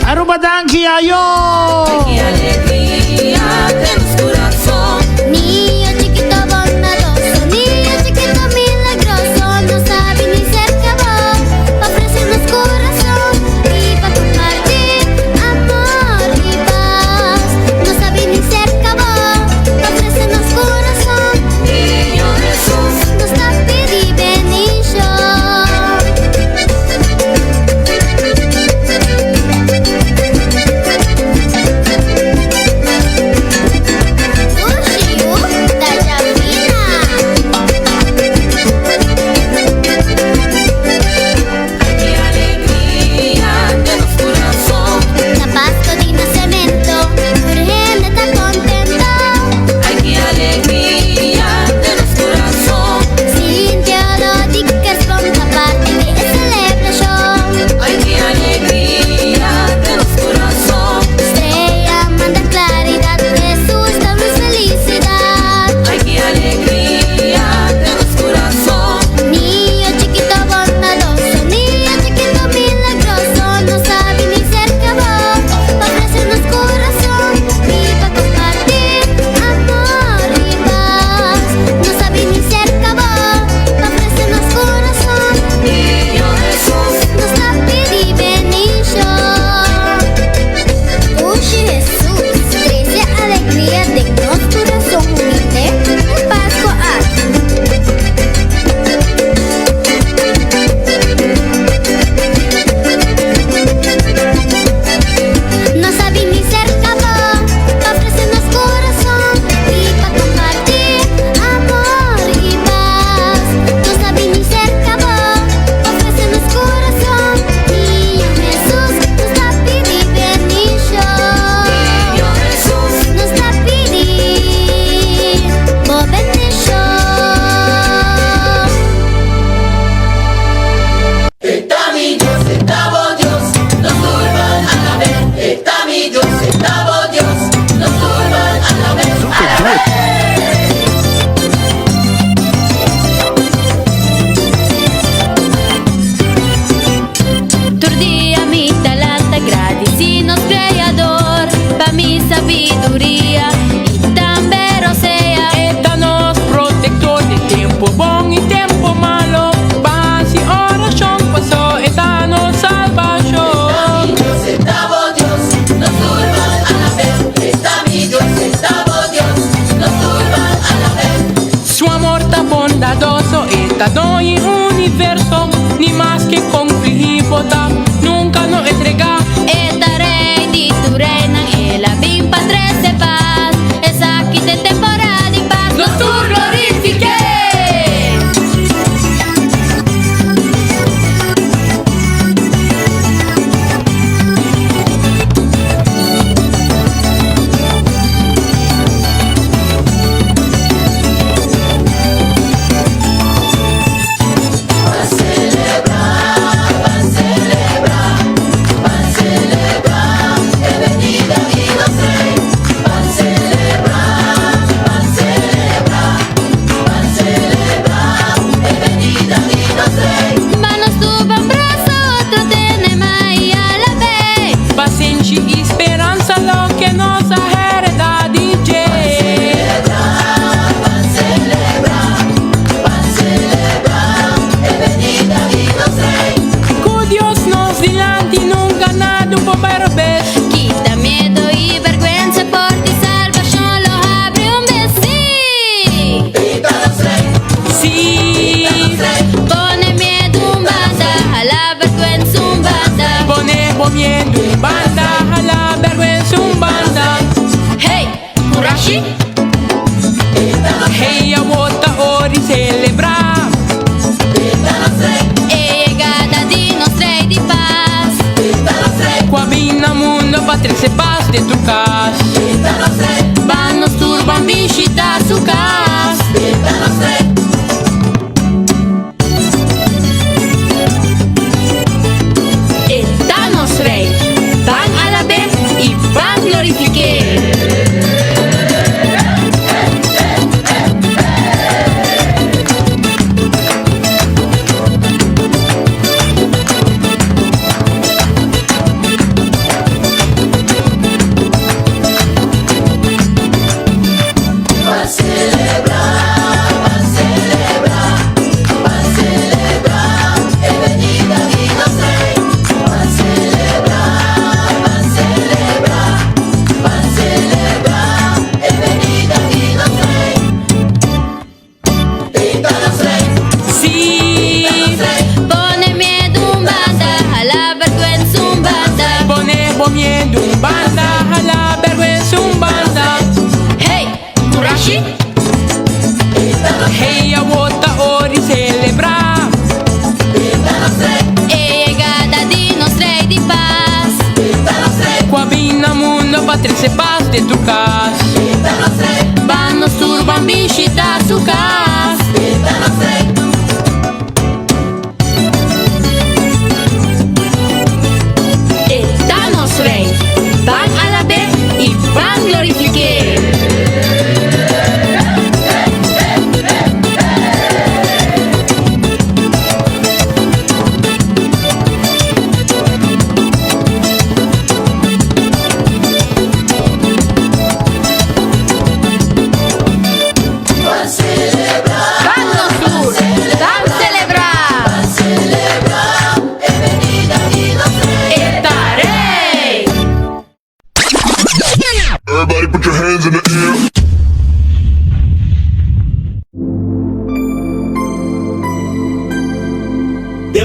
[SPEAKER 6] Aruba danki, ayo!
[SPEAKER 1] Niño chiquito bondadoso, niño chiquito milagroso, no sabe ni cerca va, pa ofrecernos corazón y pa compartir amor y paz. No sabe ni cerca va, pa ofrecernos corazón. Niño Jesús nos da pedir bendición.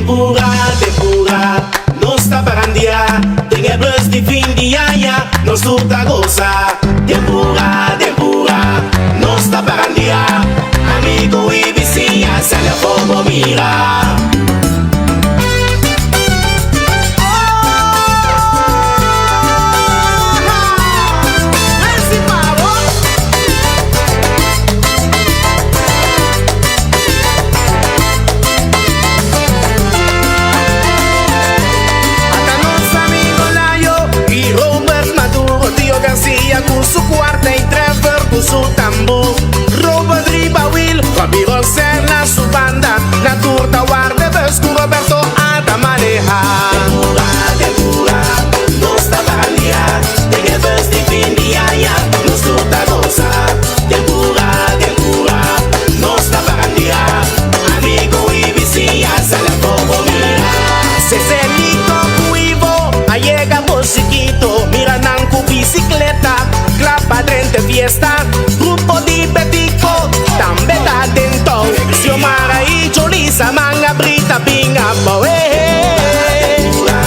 [SPEAKER 3] Tempura, tempura, nos ta parandia. Den e bus di fin di aña, nos tur ta gosa. Tempura, tempura, nos ta parandia. Amigo y bisiña, sali afó bo mira. Ata nos amigo Layo y Robert Maduro, Tio Garcia cu su cuarta y Trevor cu su tambor. Robert riba wiel, Robbie Rosell na su banda, na tur ta warda bus cu Roberto a ta maneha. Tempura, tempura, nos ta balia, den e bus di fin di aña, nos tur ta goza. Tempura, tempura, nos ta barandia, amigo y bisiña sali afó bo mira. Cecelito cu Ivo a yega bo chiquito, mira nan cu bicicleta, cla pa drenta e fiesta. Grupo di Betico tambe ta den tou, Xiomara y Jolisa man a brita bin abou. Tempura,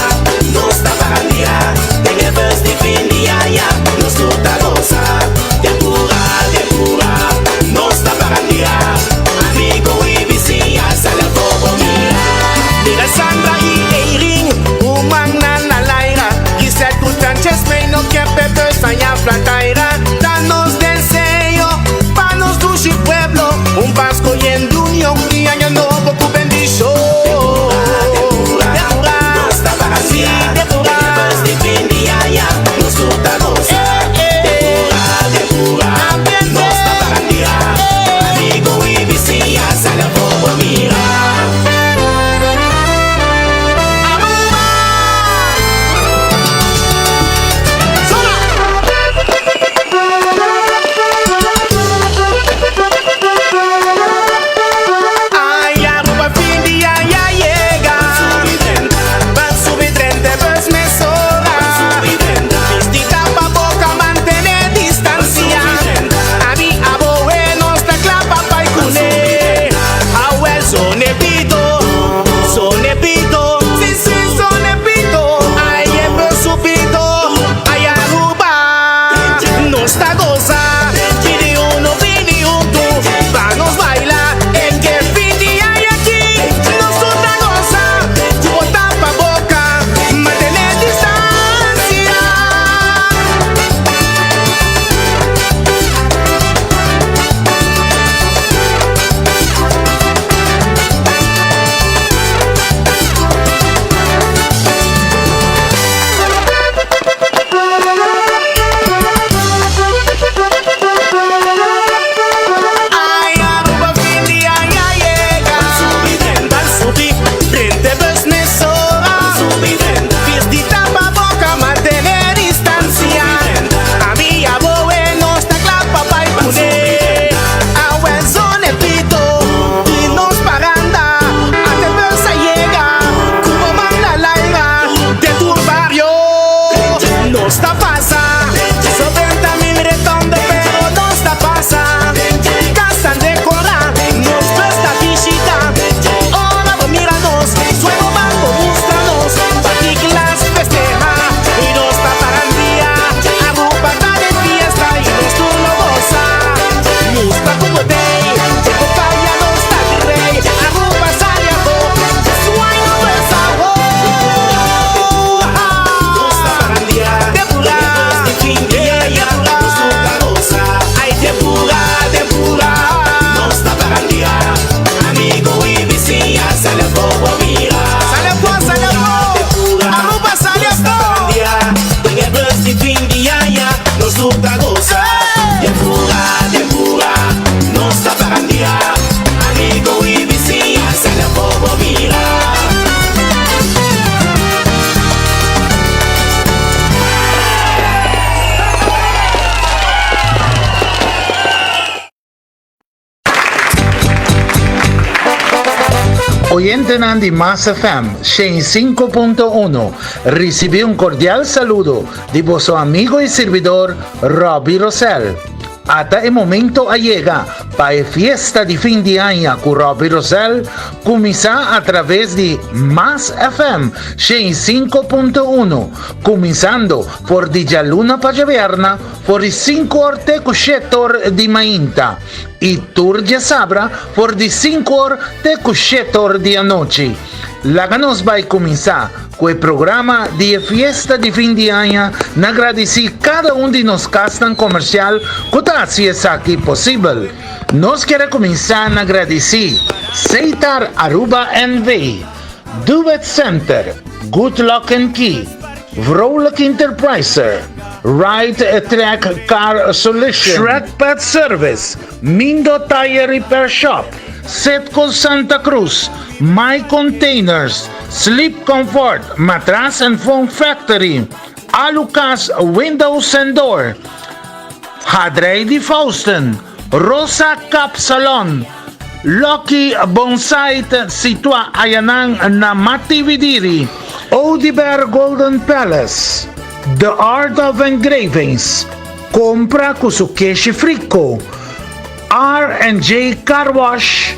[SPEAKER 3] nos ta barandia, den e bus di fin di aña, nos tur ta goza. Tempura, tempura, nos ta barandia, amigo y bisiña sali afó bo mira. Mira Sandra y Eirin, ruman nan na laira, Gisette cu Sanchez mey no kier p'e bus haña flataira. Ta nos deseo pa nos dushi pueblo, un Pasco yen di union y aña nobo cu bendicion. Tempura, tempura, nos ta barandia, den e bus di fin di aña, nos tur ta goza. Tempura, tempura, nos ta barandia, amigo y bisiña sali afó bo mira. Aruba! Zona! Ay, Aruba fin di aña yega. Ban subi drenta e bus mesora. Bisti tapa boca mantene distancia. Ami abo e nos ta cla pa bai cune. Awel zone pito, zone pito. Si si zone pito. Ay e bus supito. Ay Aruba nos ta goza. Bini uno bini hunto pa nos baila. En ke fin di aña aki nos tur ta goza. Ku bo tapa boca mantene distancia. Ay Aruba fin di aña yega. Ban subi drenta e bus mesora. Bisti tapa boca mantene distancia. Ami abo e nos ta cla pa bai cune. Awe zone pito di nos paranda. Ate bus a yega cu bo man na laira. Den tur bario nos ta pasa. 70.000 retonde pero nos ta pasa. Casnan decora nos bus ta bishita. Ora bo mira nos sueño ban bo mustra nos. Bati glas festeha y nos ta parandia. Aruba ta den fiesta y nos tur lo goza. Mustra cu bo tey, bo caya nos ta di rey. Aruba sali afo, suay no bus awo. Nos ta parandia, tempura, di fin di aña, nos tur ta goza. Ay tempura, tempura, nos ta parandia. Amigo y bisiña, sali afo bo mira. Sali afo, sali afo, Aruba sali afo. Den e bus di fin di aña, nos tur ta goza. Tempura, tempura, nos ta parandia. Amigo y bisiña, sali afo bo mira.
[SPEAKER 12] Oyentenan di Mas FM 105.1 ricibi un cordial saludo di boso amigo y servidor Robbie Rosell. Ata e momento a yega. Pa e fiesta di fin di aña ku Robbie Rosell kuminsá atraves di Mas FM 105.1, kuminsando for di djaluna pa djabièrna for di sinku or te ku shete or di mainta i tur djasabra for di sinku or te ku shete or di anochi. Laga nos bai kuminsá ku e programa di e fiesta di fin di aña na gradisí kada un di nos kasnan komersial ku ta hasi esaki posibel. Nos kier a kuminsá na gradisí Seitar Aruba NV, Duet Center, Good Lock and Key, Vrolijk Enterpriser, Right Track Car Solution, Shrek Pet Service, Mindo Tire Repair Shop, Setco Santa Cruz, My Containers, Sleep Comfort, Matras and Foam Factory, Alucas Windows and Door, Hadrey di Fausten, Rosa Cap Salon, Lucky Bonsai situa ayanan na Matividiri, Oduber Golden Palace, The Art of Engravings, Compra cu su keshi frico, R&J Car Wash,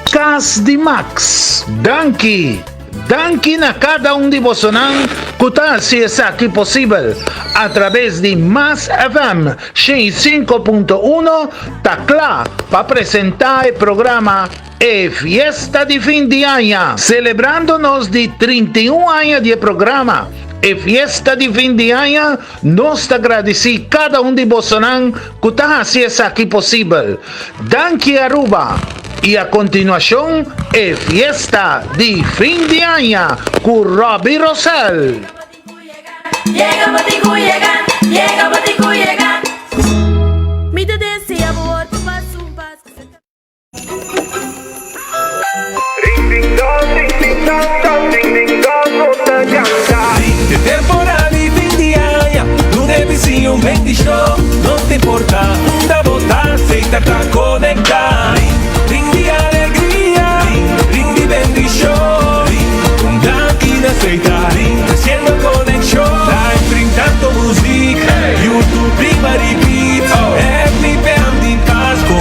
[SPEAKER 12] Cas di Max. Danki! Danki na cada un di bosonan cu ta haci esaki posibel a traves di Mas FM 105.1 ta cla pa presenta e programa E Fiesta di Fin di Aña. Celebrando nos di 31 aña di e programa E Fiesta di Fin di Aña, nos ta gradici cada un di bosonan cu ta haci esaki posibel. Danki Aruba! Y a continuacion e fiesta di fin di aña cu Robbie Rosell.
[SPEAKER 15] Yega batiku yega, yega batiku yega. Mi ta desea bo word pa pas un pas.
[SPEAKER 4] Ring ding dong, ring ding dong, dong, ding ding dong, nos ta canta. Di temporada di fin di aña, un ABC un bendicion, no ta importa unda bo ta, Setar ta conecta. Ring di alegria, ring di bendicion, un danki na Setar, haciendo conexion. Live ring tanto muziek, YouTube riba repeat, Happy Pam di Pasco.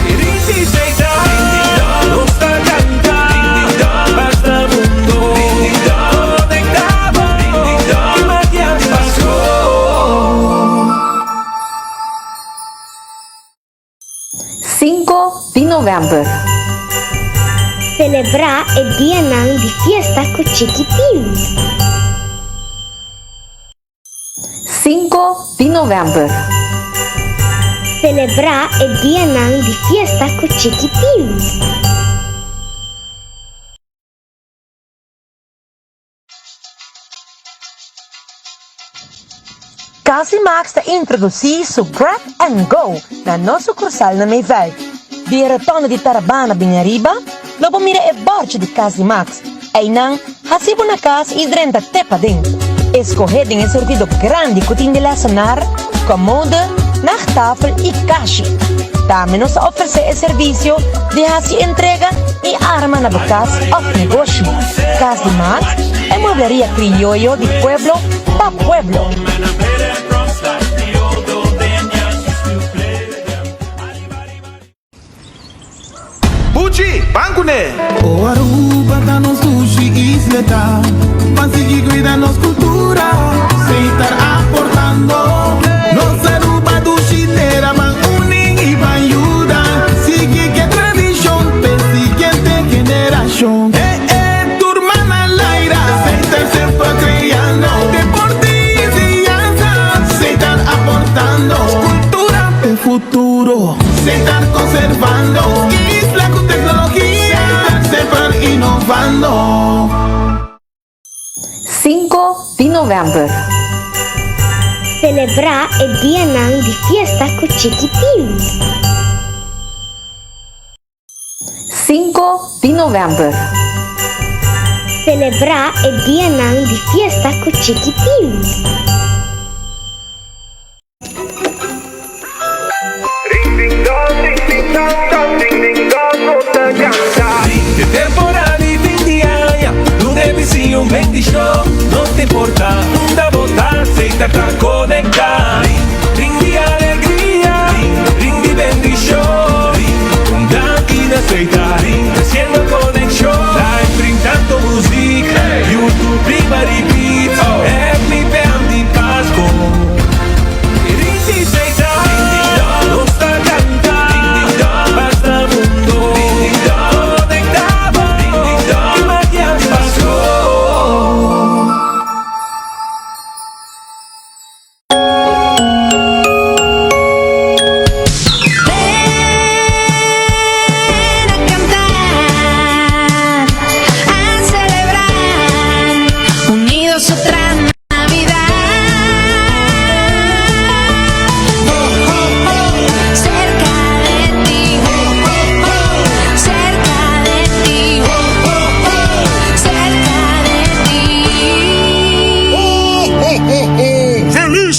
[SPEAKER 4] Ring di Setar, nos ta canta, basta mundo, conecta bo, y magia di Pasco.
[SPEAKER 13] 5 di novèmber.
[SPEAKER 1] Selebrá e dianan di fiesta ku chikitin.
[SPEAKER 13] 5 di novèmber.
[SPEAKER 1] Selebrá e dianan di fiesta ku chikitin.
[SPEAKER 9] Casi Max ta introdusí su Grab and Go na nos sukursal na Meeveld. Di e rotonde di Tarabana bini ariba, lo bo mira e bòrchi di Casi Max. Einan, hasi bo na kas i drenta te paden. Eskohé den e surtido grandi ku tin di lèsenar, komode, nachttafel i kashi. Tambe nos ta ofresé e servisio di hasi entrega i arma na bo kas òf negoshi. Kas di Max, e muebleria krioyo di pueblo pa pueblo.
[SPEAKER 11] Buchi, ban kuné!
[SPEAKER 5] O Aruba ta nos dushi isla ta Ban sigui cuida nos cultura Setar aportando Nos Aruba dushi tera Ban uni y ban yuda Sigui ke tradicion P'e siguiente generacion Eh eh tur man al aire Setar semper creando Deporte y enseñanza Setar aportando Cultura p'e futuro. Setar conservando Isla cu tecnologia Semper innovando.
[SPEAKER 13] 5 di novèmber.
[SPEAKER 1] Selebrá e dianan di fiesta ku chikitin.
[SPEAKER 13] 5 di novèmber.
[SPEAKER 1] Selebrá e dianan di fiesta ku chikitin.
[SPEAKER 4] Ring ding dong, ding ding dong, dong, ding ding dong, nos ta canta. Di temporada di fin di aña, un ABC un bendicion, no ta importa unda bo ta, Setar ta conecta. Ring di alegria, ring di bendicion.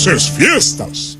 [SPEAKER 2] ¡Felices fiestas!